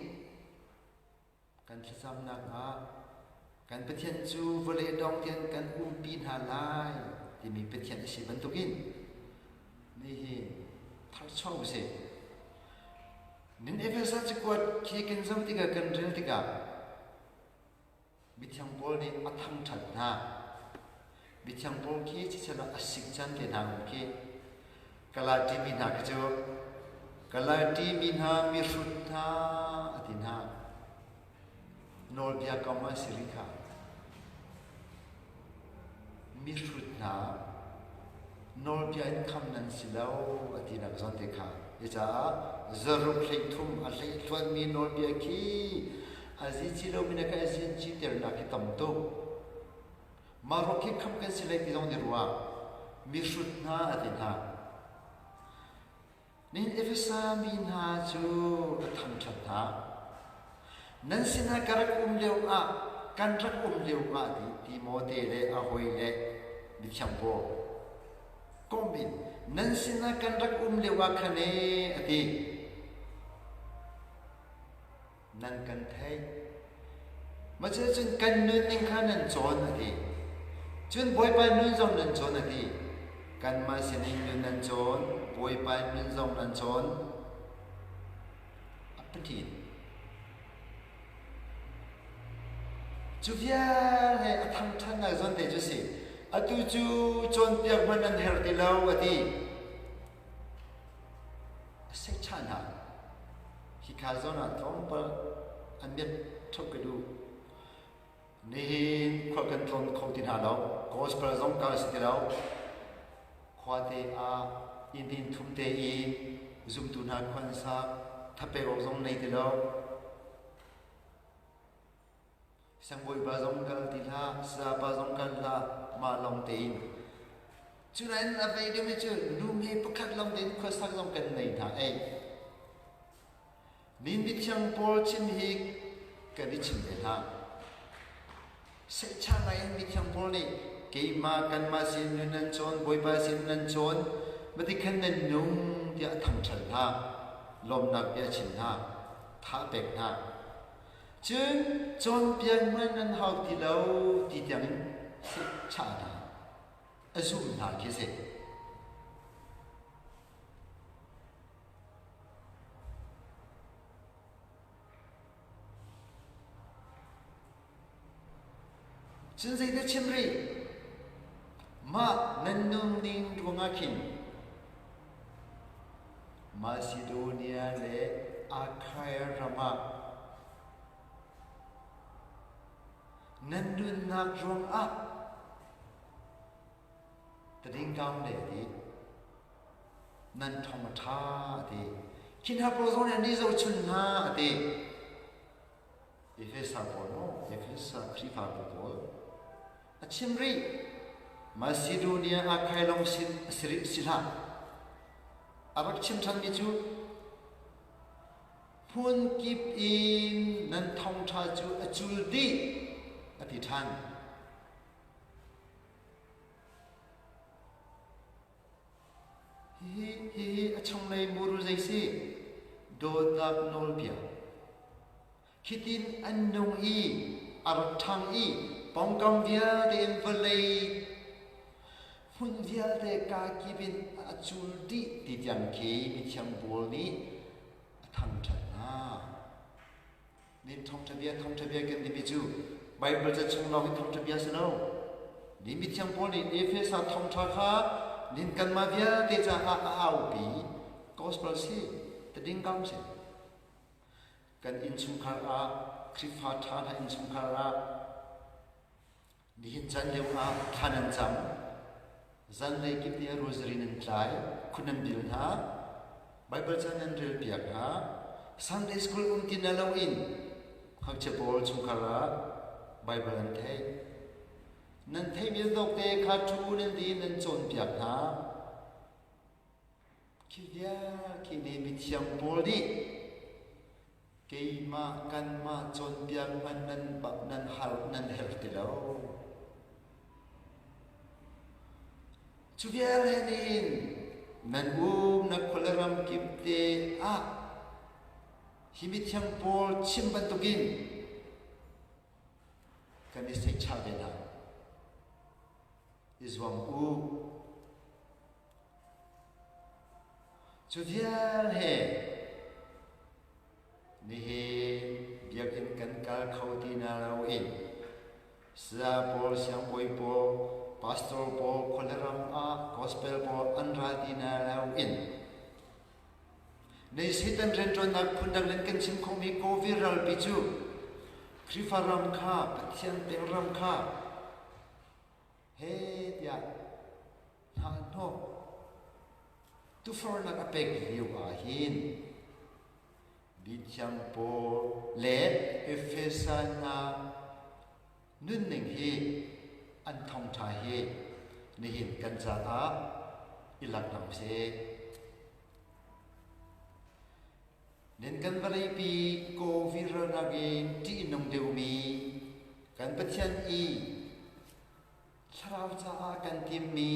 kan thlacamnak ah kan Pathian cu vawlei dong tiang kan umpi hna lai timi Pathian a si bantukin nihin tharchuah usih. Nin Efesa cakuat khi kan zoh tikah kan rel tikah Mithiang Paul nih a thangṭhat hna. Mithiang Paul khi chichian ah a sik caan te hna um khi. Galati mi hna khi cu Galati mi hna mihrut hna a ti hna. Nawlbia kong ah si rih kha. Mihrut hna nawlbia in kham nan si lo a tinak zawn te kha. Cucaah zaruk 13 a hleihluanmi nawlbia khi a zici lomi na ka zici ternak hi tam tuk. Mah ruak khi kham kan si lai ti zong ni ruah. Mihrut hna a ti hna. Nihin Efesa mi hna cu a thangṭhat hna. Nan sinah ka rak um lio ah, kan rak um lio ah ti Timote le a hawi le mithiang Paul kom in nan sinah kan rak um lio ah khan ee a ti. Nan kan theih. Mah cun kan nunning kha nan cawn a ti. Cun Bawipa nun zong nan cawn a ti. Kanmah sinin nun nan cawn, Bawipa nun zong nan cawn. A pathin. Cu vial he a thangṭhatnak zawn te cu si. Atu cu cawnpiak hmanh nan herh ti lo a ti. A sehchah hna. Hika zawn ah tlawmpal a mit ṭhup ka duh. Nihin khua kan tlawn kho ti hna lo. Gospel zong kal si ti lo. Khuate ah inn in thum te i zumtu hna khuansak thapek awk zong nei ti lo. Siangbawipa zong kal ti hlah, sayapa zong kal hlah, mah lawng tein. Cunain a vei deuhmi cu nu hme pakhat lawng tein khuasak zong kan nei hna ei. Nin mithiang Paul chim hi kan i chim ve hlah. Seihchah ngai in mithiang Paul nih keimah kanmah sin nun nan cawn, Bawipa sin nan cawn, matikhan nan nung tiah a thangṭhat hna, lawmnak bia a chim hna, tha a pek hna. Cun cawnpiak hmanh nan hau ti lo ti tiangin seihchah hna, a zumh hna khi si. Cun zeidah chim rih? Mah nan nunning ruangah khin Masidonia le Akhaia ram ah nan nunnak ruangah tadingkam le ti nan thong a ṭha a ti. Khi hna pawl zong nih an i zohchun hna a ti. Efesa pawl maw Efesa Khrihfabu pawl a chim rih. Macedonia ah khailong sin a si rih si hlah. A rak chim ṭhanmi cu hmun kip in nan thawngṭha cu a cul dih a ti ṭhan. Hihi, hihi a chunglei muru zei si? Dawtnak nawlbia. Khitin an nung i a rak ṭhang i pawngkam vialte in vawlei hmun vialte kaa kip in a cul dih ti tiang khi mithiang Paul nih a thangṭhat hna. Nin thawngṭha bia thawngṭha bia kan timi cu Baibal ca chung lawng i thawngṭha bia si lo. Ni mithiang Paul nih Efesa thawngṭha kha nin kanmah vialte caah a aupi. Gospel si, tading kam si. Kan innchungkhar ah, Khrihfa ṭha hna innchungkhar ah nihin caan lio ah thla nan cam. Zanlei kip nih rosary nan tlai, khun nan bil hna, Baibal ca nan rel piak hna. Sunday school um ti na loin ngakchia pawl chungkhar ah Baibal an theih. Nan theihmi zawk te kha ṭhu nan di nan cawnpiak hna. Khi vial khi nih mithiang pawl nih keimah kanmah cawnpiak hmanh nan nan har nan herh ti lo. Cu vial he nihin nan um na khuale ram kip te ah hi mithiang pawl chim bantukin kan i seihchah ve hna. I zuam u. Cu vial he nihin biakinn kan kal kho ti na loin saya pawl, siangbawi pawl, pastor pawl khuale ram ah gospel pawl an ra ti na loin Nei Satan rianṭuannak phundang in kan chim khawhmi Covid ralpi cu Khrihfa ram kha Pathian pengram kha he tiah hna-hnawh tufornak a pek lio ah hin mithiang Paul le Efesa hna nunning hi an thawngṭha hi nihin kan caah i lak hna usih. Nen kan vawleipi Covid ralnak in ṭih nung deuhmi kan Pathian i Thlarau caah kan timmi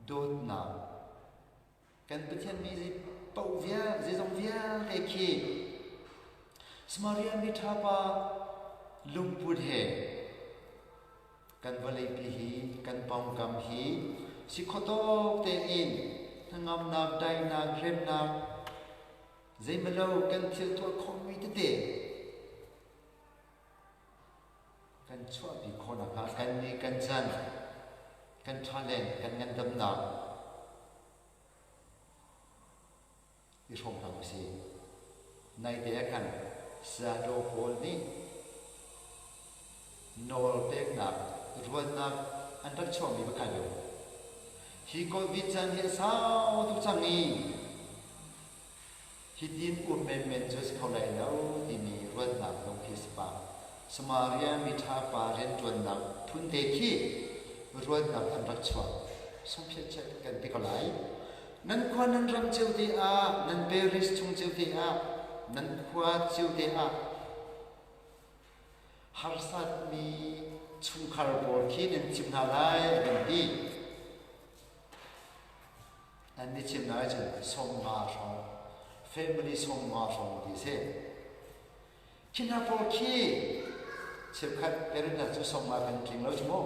dawtnak kan Pathian mi paoh vial zeizong vialte khi Samaria miṭha pa lungput he kan vawleipi hi kan pawngkam hi si khawtawk tein hnangamnak, daihnak, remnak zeimalo kan thil tuah khawhmi tete kan chuahpi khawh nakhnga kan ni kan can kan ṭhalen kan ngandamnak i hrawm hna usih. Naite ah khan Sayadaw pawl nih nawl peknak ruatnak an rak chuahmi pakhat u. Hi COVID caan hi a sau tuk cang i Hitin um menmen cu a si kho lai lo timi ruatnak zong khi a si pah. Samaria miṭha pa rianṭuannak phunte khi ruatnak an rak chuah. Sungphiatchiat kan ti ko lai. Nan khua nan ram cio te ah, nan parish chung cio te ah. Nan khua cio te ah harsatmi chungkhar pawl khi nan chim hna lai a kan ti. An ni chim lai cun 50 hrawng, family 50 hrawng ti si. Khi hna pawl khi cheukhat parent hna cu 50 kan tling lo cu mu.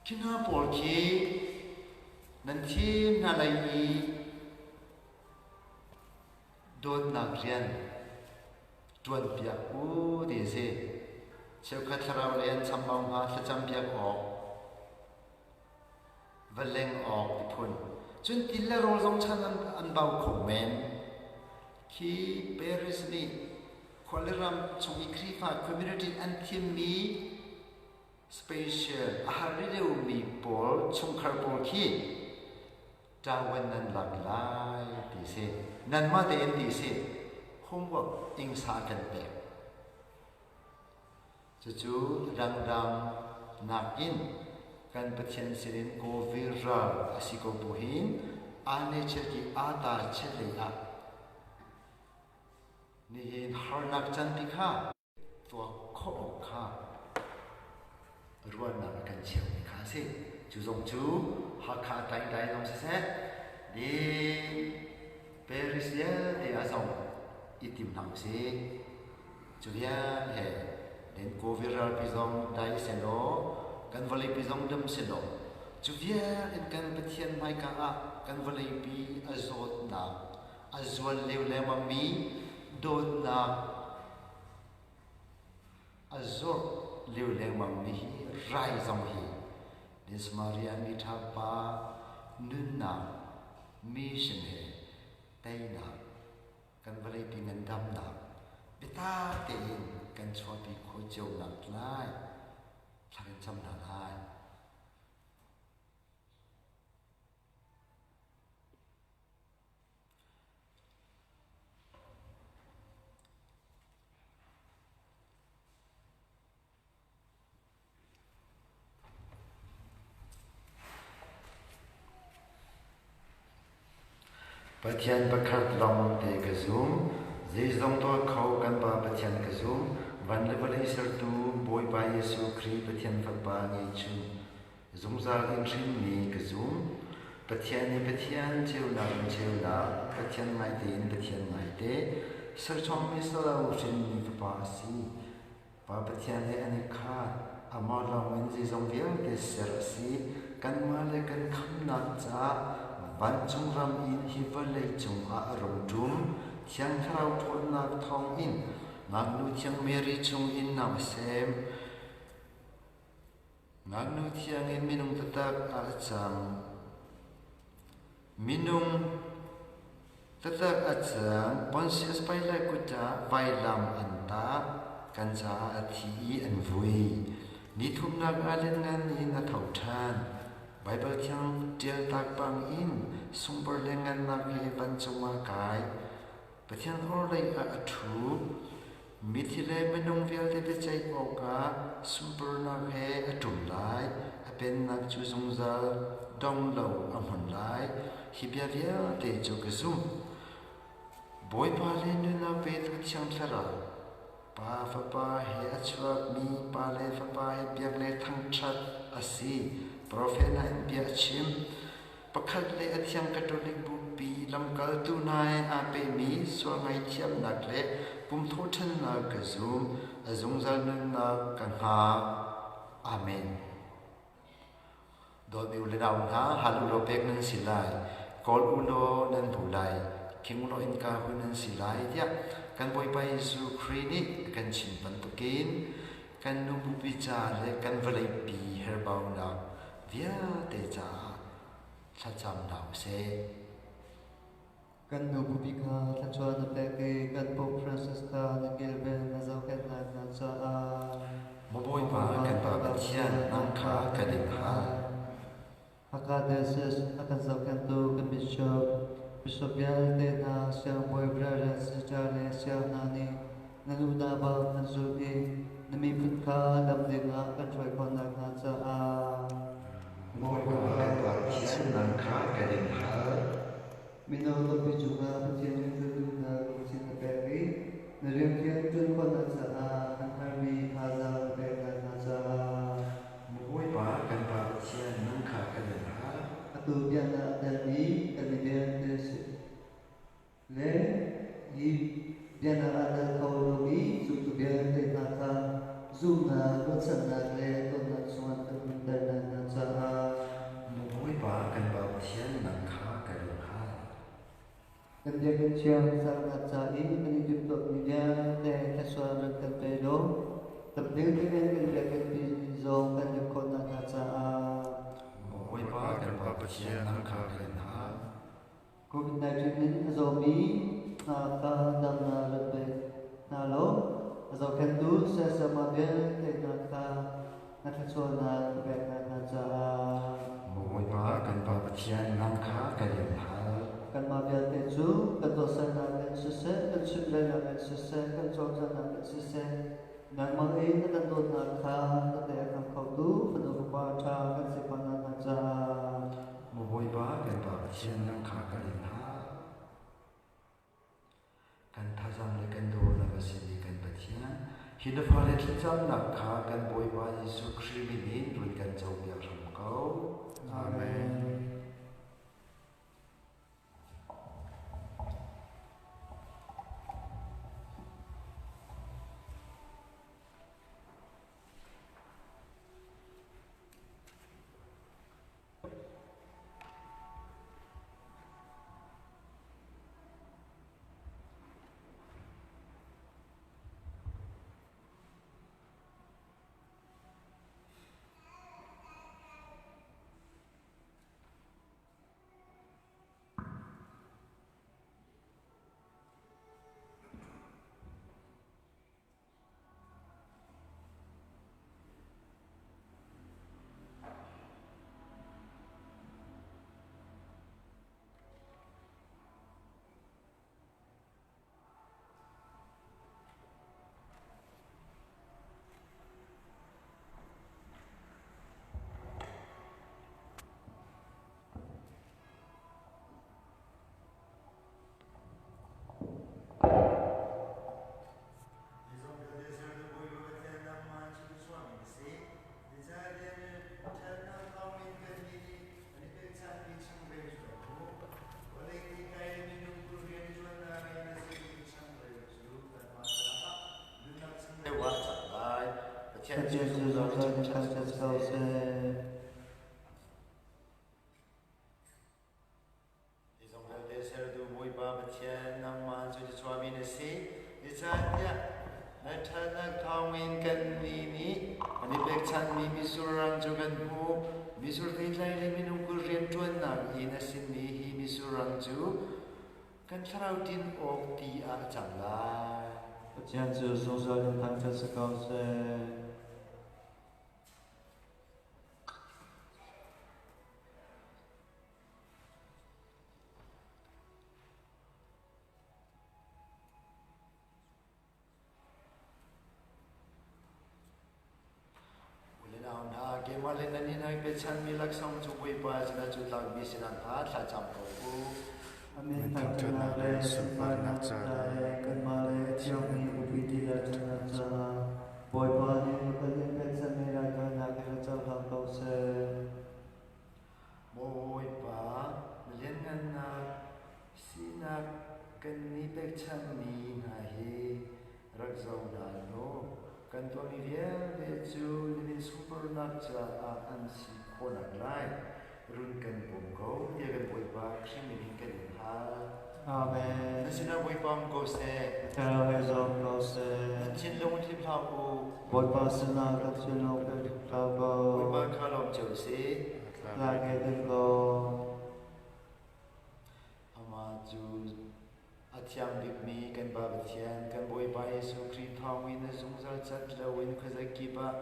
Khi hna pawl khi nan thim hna lai i dawtnak rian ṭuanpiak u ti a si. Cheukhat thlarau lei an chambau hnga thlacam piak awk, va leng awk ti phun. Cun til le rawl zong chan an bau kho men. Khi Paris nih khualiram chung i Khrihfa community an thimmi special a har deuhmi pawl chungkhar pawl khi ṭawan nan lak lai ti si. Nanmah tein ti si. Homework ingsa kan pek. Cucu dangdang nakin kan Pathian sinin Covid ral a si ko bu hin aa ne chiat i aa ta chiat lei ah nihin harnak can ti kha tuak khawh awk kha ruahnak a kan cheuhmi kha a si. Cu zong cu Hakha Taingdai zong siseh, din Paris vialte ah zong i tim hna usih. Cu vial he den Covid ralpi zong dai sehlaw, kan vawleipi zong dam sehlaw, cu vial in kan Pathian hmaika ah kan vawleipi a zawtnak, a zual lio lengmangmi dawtnak a zawrh lio lengmangmi hi rai zong hi din Samaria mi ṭha pa nunnak mission he teinak kan vawleipi ngandamnak biatak tein kan chuahpi khawh cio nak lai thla kan cam hna lai. Pathian pakhat lawng te ka zum. Zeizong tuah kho kan Pa Pathian ka zum. Van le vawlei sertu Bawipa Jesuh Khrih Pathian Fapa ngeihchun Zungzal in hrinmi ka zum. Pathian i Pathian, ceunak in ceunak, Pathian ngaite in Pathian ngaite, serchommi salo hrinmi Fapa a si. Pa Pathian he an i khat. Amah lawngin zeizong vialte ser a si. Kanmah le kan khamnak caah vancung ram in hi vawlei cungah a rung ṭum. Thiang Thlarau ṭhawnnak thawngin Ngaknu Thiang Mary chungin nau a sem. Ngaknu thiang in minung taktak ah a cang. Minung taktak a cang. Pontius Pilate kut ah vailam an tah. Kan caah a thi i an vui. Ni thumnak ah lianngan in a tho ṭhan. Baibal thiang ṭial tak bang in sungpar le ngannak he vancung ah kai. Pathian orhlei ah a ṭhu. Mithi le minung vialte biaceih awkah sunparnak he a ṭum lai, a pennak cu zungzal dong lo a hmun lai. Hi bia vialte cu ka zumh. Bawipa le nunnak petu Thiang Thlarau, Pa Fapa he a chuakmi Pa le Fapa he biak le thangṭhat a si. Profet hna in bia a chim. Pakhat le a thiang Catholic Bupi lamkaltu hna he aa pehmi sual ngaihthiamnak le pumthawhṭhannak ka zum, a zungzal nunnak ka hngak. Amen. Dawtmi u le nau hna, hal u law pek nan si lai, kawl u law nan hmu lai, king u law innka hun nan si lai tiah kan Bawipa Jesuh Khrih nih a kan chim bantukin kan nu bupi ca le kan vawleipi herbaunak vialte caah thlacam hna usih. Kan nu bupi kha thluachuah na pek i kan Pope Francis kha na kilven na zohkhenh lai hna caah. Maw Bawipa kan Pa Pathian, nang kha kan in hal. Hakha Diocese a kan zohkhenhtu kan Bishop, Bishop vialte hna, Siangbawi Reverend Sister le Siang hna nih na duhnak bang an zulh i na miphun kha lam ding ah kan hruai khawh nakhnga caah. Bawipa kan Pa Pathian, nang kha kan in hal. Mino tampi cungah ah telmi kan i vialte si le hi biaknak ah tel kho lomi zumtu vialte hna kha zumhnak, ruahchannak le dawtnak chungah kan umternak hna caah. Bawipa kan Pa Pathian nang kha kan in hal. Kan biakinn thiang sernak ca i kan i timhtuahmi vialte thluachuah rak kan pe law tamding tein kan biakinn pi zong kan lim khawh nakhnga caah. Bawipa kan Pa Pathian nang kha kan in hal. COVID-19 in a zawmi hna kha damnak rak pe hna law a zohkhenhtu sayasama vialte hna kha na thluachuahnak ka pek hna caah. Bawipa kan Pa Pathian nang kha kan in hal. Kanmah vialte cu kan tuahsernak in siseh, kan chimrelnak in siseh, kan cawlcanghnak in siseh, nangmah i na kan dawtnak kha na te a kham khotu fanu fapa ṭha kan si khawh nakhnga caah. Bawipa kan Pa Pathian nang kha kan in hal. Kan thazaang le kan dawtnak a simi kan Pathian, hi na fale thlacamnak kha kan Bawipa Jesuh Khrih min in run kan copiak hram ko. Amen. Pathian cu zungzal in thangṭhat ko seh. Zeizong vialte sertu Bawipa Pathian nangmah cu thluachuahmi na si. Zeicahtiah na ṭhatnak thawngin kannih nih kan i pekchanhmi misurrang cu kan hmuh. Mitsur theitlai le minung kut rianṭuannak in a simi hi misurrang cu kan thlarau din awk ti ah a cang lai. Pathian cu zungzal in thangṭhat si ko seh. Unau hna, keimah le nan inn ai pechanmi laksawng cu Bawipa sinah cu tlakmi sinah hna thlacam ko u. Amin thangṭhatnak le sunparnak ca le kanmah le thiangmi bupi dihlak ṭhatnak caah Bawipa nih kan in pekchanmi raithawinak hi ra cohlang ko seh. Bawipa, na lianngannak sinak kan ni pekchanmi hna hi rak zoh hna law kan tuahmi vialte cu na min sunparnak caah an si khawhnak lai run kan bawm ko tiah kan Bawipa Khrih min in kan in hal. Amen. Na sinah Bawipa um ko seh. Thlarau he zong ko seh. Nan thinlung hlip hlah u. Bawipa sinah kan thinlung kan hlip hlah ko. Bawipa kha lawm cio sih. Lai nge ding ko. Amah cu a thiang bikmi kan Pa Pathian, kan Bawipa Jesuh Khrih thawngin a zungzal cat loin khuazakip ah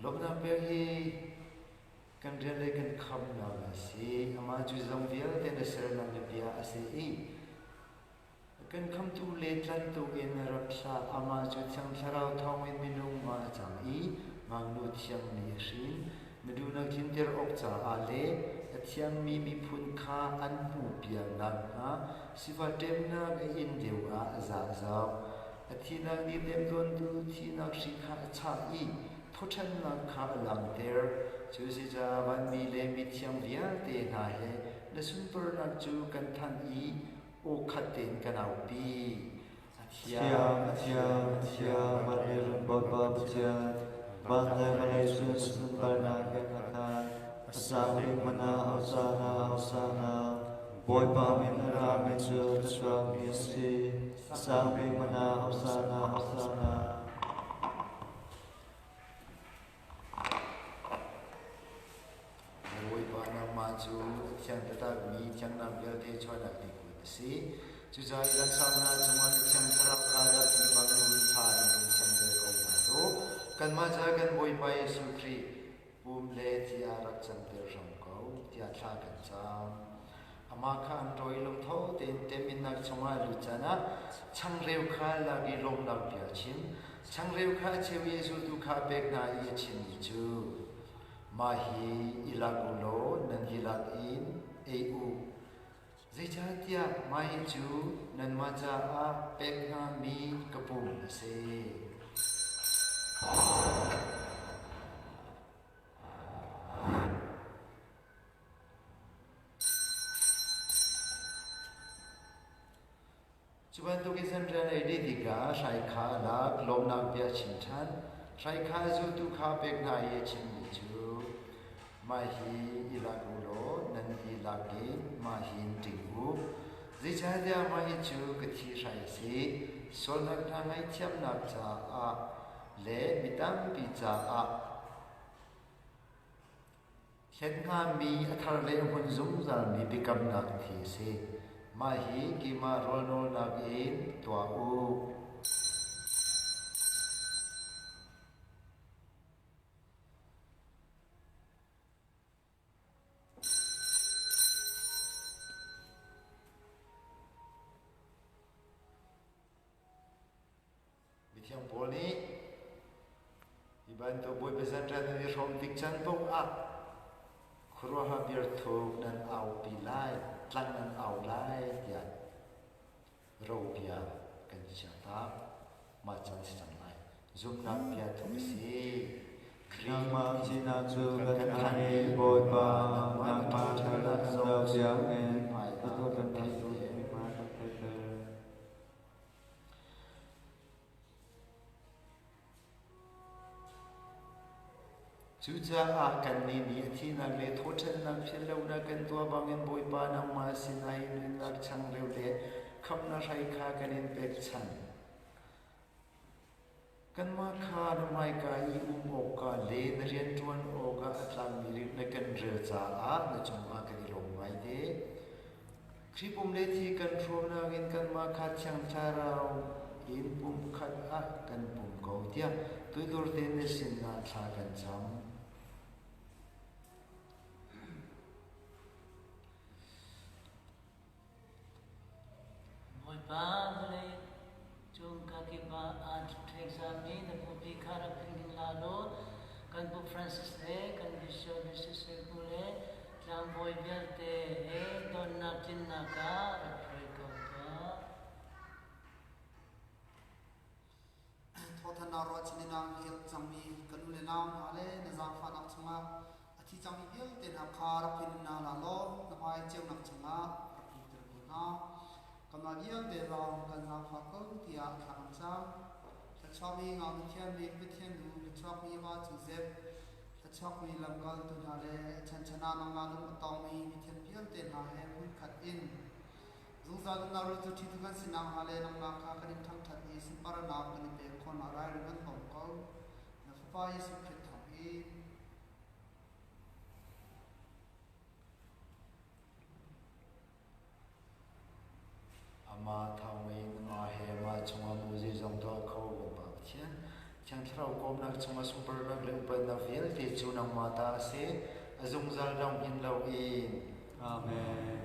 lawmhnak pek hi kan rian le kan khamnak a si. Amah cu zong vialte na sernak na bia a si i kan khamtu le tlantu in rak thlah. Amah cu Thiang Thlarau thawngin minung ah a cang i ngaknu thiangmi a hrin. Na duhnak tlinter awk caah le a thiangmi miphun kha an hmuhpiak nakhnga sifah ṭemnak a in lio ah a zahzau. A thihnak nih temtawntu thihnak hri kha a chah i thawṭhannak kha a langhter. Cu si caah vanmi le mithiang vialte hna he na sunparnak cu kan thanh i aw khat tein kan aupi. A Thiang, a thiang, a thiang, van Bawipa Pathian, van le vawlei cu sunparnak in a khat. A sang bik hmanh ah Hosana, Hosana. Bawipa min a rami cu thluachuakmi a si. A sang bik hmanh ah Hosana, Hosana. Bawipa nangmah cu a thiang taktakmi thiannak vialte chuahnak bik kut a si. Cucaah i laksawng hna cungah na Thiang Thlarau kha rak i bang run thla in run thianter ko hna tuah. Kanmah ca kan Bawipa Jesuh Khrih pum le thi ah rak canter hram ko, tiah thla kan cam. Amah kha an rawi i lungtho tein teminnak chungah a lut caan ah changreu kha lak i lawmhnak bia a chim. Changreu kha a cheu i a zultu kha a pek hna i a chimmi cu, Mah hi i lak u law nan dihlak in ei u. Zeicahtiah mah hi cu nanmah caah pek hngami ka pum a si. Cu bantuk in zanriah ei dih tikah hrai kha a lak, lawmhnak bia a chim ṭhan. Hrai kha a zultu kha a pek hna i a chimmi cu, Mah hi i lak u law nan dihlak in mah hin ṭing u. Zeicahtiah mah hi cu ka thi hrai a si. Sualnak hna ngaihthiamnak caah le mi tampi caah Hlen hngami a thar le a hmun zungzalmi biakamnak thi a si. Mah hi keimah rawlnawlnak in tuah u. Mithiang Paul nih hi bantuk Bawipa zanriah nan i hrawm tik caan paoh ah khuaruahhar biarthuk nan aupi lai, tlang nan au lai tiah robia kan chia ta. Mah caan si cang lai. Zumhnak bia thuk a si. Nangmah sinak cu kan thanh i Bawipa, nangmah ṭhatnak kan do siangin atu kan theih kan theihter. Cucaah kannih nih a thihnak le thawhṭhannak philh lonak kan tuah bangin Bawipa nangmah sinah i nunnak changreu le khamhnak hrai kha kan in pekchanh. Kanmah kha na hmaika i um awkah le na rianṭuan awkah a tlakmi rit na kan rel caah na cungah kan i lawm ngaite. Khrih pum le thi kan hrawmnak in kanmah kha Thiang Thlarau in pumkhat ah kan pum ko tiah tuidur tein na sinah thla kan cam. Bawipa, vawlei cung kakip ah aa ṭhekzami na bupi kha rak philh hlah law kan Pope Francis le kan Bishop Mrs. Hu le tlangbawi vialte he dawtnak tlinnak ah rak hruai ko tuah. Thawthannak ruahchan in ang help cangmi kan u le nau hna le na zaangfahnak chungah a thi cangmi vialte hna kha rak in hna la law na hmai ceunak chungah rak luhter ko hna. Kanmah vialte zong kan zaangfah ko tiah thla kan cam. Thluachuakmi ngaknu thiambik Pathian nu, thluachuakmi va Joseph, thluachuakmi lamkaltu hna le a chanchan ah nangmah lung a tawngmi mithian vialte hna he hmunkhat in zungzal nunnak ru cu ṭhitu kan si nakhnga le nangmah kha kan in ṭhangṭhat i sunparnak kan i pek khawhnak ralring kan bawm ko. Na Fapa Jesuh Khrih thawngin. Amah thawngin amah he amah chungah maw zeizong tuah kho kan Pa Pathian. Thiang Thlarau kawmnak chungah sunparnak le upatnak vialte cu nangmah ta a si. A zungzal dong hin loin. Amen.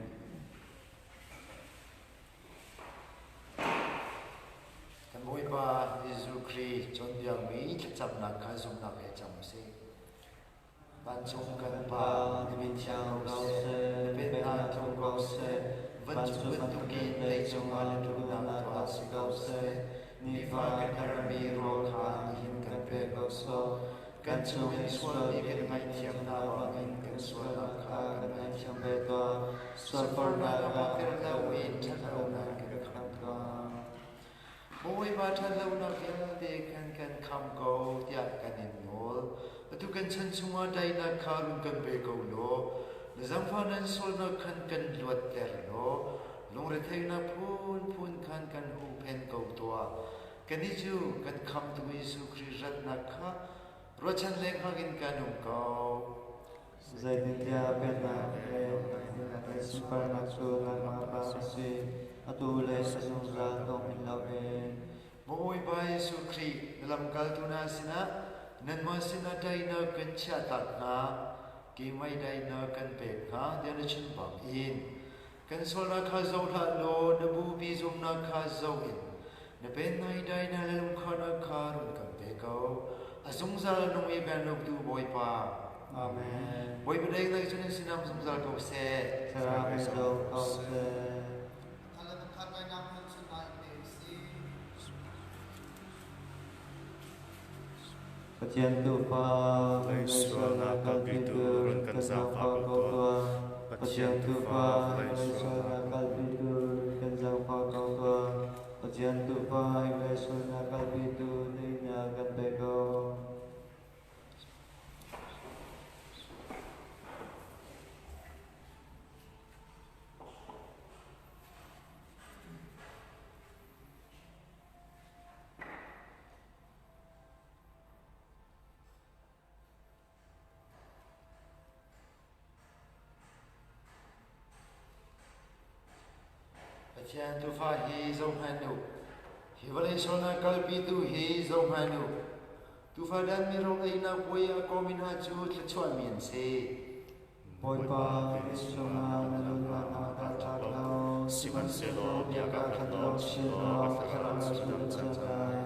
Kan Bawipa Jesuh Khrih cawnpiakmi thlacamnak kha zumhnak he cam u sih. Vancung kan Pa, na min thiang ko seh, na pennak tlung ko seh, vancung bantukin leicung ah na duhnak tuah si ko seh. Nifa kan herhmi rawl kha nihin kan pe ko sawh. Kan cung i sualmi kan ngaihthiam hna bangin kan sualnak kha kan ngaihthiam ve tuah. Sualforhnak ah tel loin ṭhatlonak in kan khamh tuah. Bawipa ṭhatlonak vialte khan kan kham ko tiah kan in nawl. Atu kan chan chungah daihnak kha run kan pe ko law, na zaangfah nan sualnak khan kan luatter law, lungretheihnak phunphun khan kan huhphenh ko tuah. Kannih cu kan Khamhtu Jesuh Khrih ratnak kha ruahchan lengmang in kan um ko. Zeitintiah pennak le le sunparnak cu nangmah ta a si, atu le a zungzal dong hin loin. Bawipa Jesuh Khrih na lamkaltu hna sinah nanmah sinah daihnak kan chiahtak hna, keimah daihnak kan pek hna tiah na chim bangin kan sualnak kha zoh hlah law na bupi zumnak kha zoh in na pennak i daihnak le lungkharnak kha run kan pe ko. A zungzal a nung i velnuktu Bawipa. Amen. Bawipa daihnak cu nan sinah zungzal ko seh. Thlarau he zong ko seh. Pathian Tuufa, Lei sualnak kalpitu run kan zaangfah ko tuah. Pathian Tuufa, lei sualnak kalpitu run kan zaangfah ko tuah. Pathian Tuufa, lei sualnak kalpitu teinak kan pe ko. Pathian Tuufa hi zohhmanh u. Hi vawlei sualnak kalpitu hi zohhmanh u. Tuufa dan mi rawl einak puai ah kawmi hna cu thluachuahmi an si. Bawipa, chungah na lungnak na kaltak lo. Sihmanhsehlaw bia ka khat lawng chim law ka thlarau cu dam cang lai.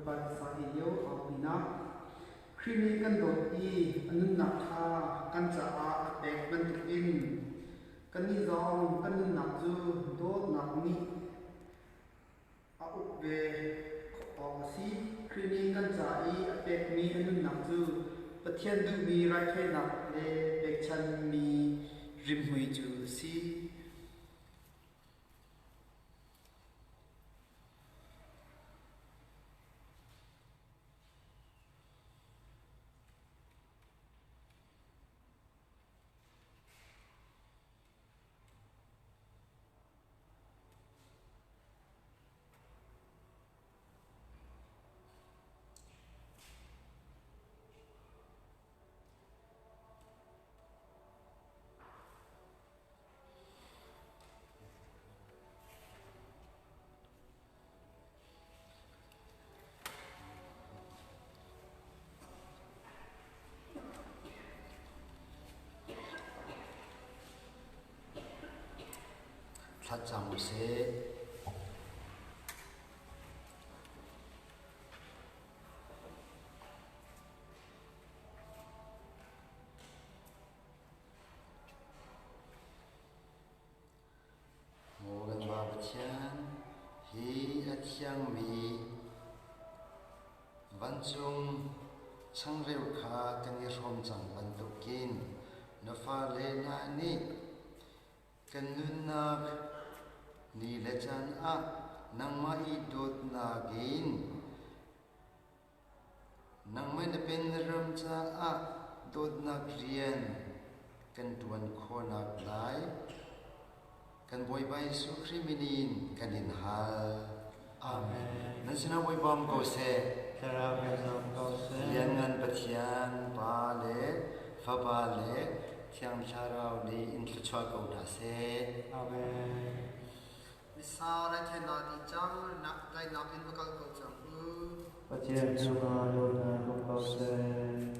Bawipa tisa ei lio aupinak. Khrih nih kan dawt i a nunnak kha kan caah a pek bantukin kannih zong kan nunnak cu dawtnak nih a uk ve awk a si. Khrih nih kan ca i a pekmi a nunnak cu Pathian duhmi raithawinak le pekchanmi rimhmui cu a si. Thlacam usih. Maw kan Pa Pathian, hi a thiangmi vancung changreu kha kan i hrawm cang bantukin na fale hna nih kan nunnak ni le caan ah nangmah i dawtnak in Nangmah na penram caah dawtnak rian kan ṭuan khawhnak lai kan Bawipa Jesuh Khrih min in kan in hal. Amen. Nan sinah Bawipa um ko seh. Thlarau he zong ko seh. Lianngan Pathian, Pa le Fapa le Thiang Thlarau nih in thluachuah ko hna seh. Amen. Missa raithawinak dih cang, daihnak in va kal ko cang u. Pathian cungah dawtnak um ko seh.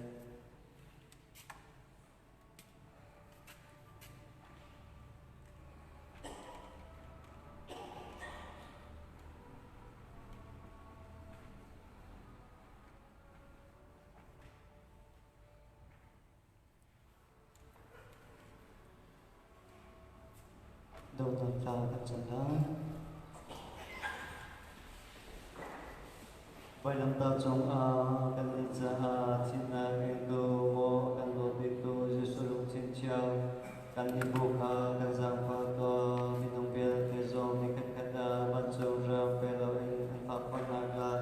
Dawtnak tla kan cam lai. Vailamtah cungah kan nih caah thihnak ingtu maw kan dawt biktu Jesuh lungthin thiang kan nih bu kha kan zaangfah tuah. Minung vialte zong nikhatkhat ah vancung ram pe loin an phak khawhnak lai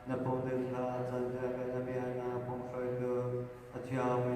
na pum ding kha canpiak in na bia na pumhruaitu a thiangmi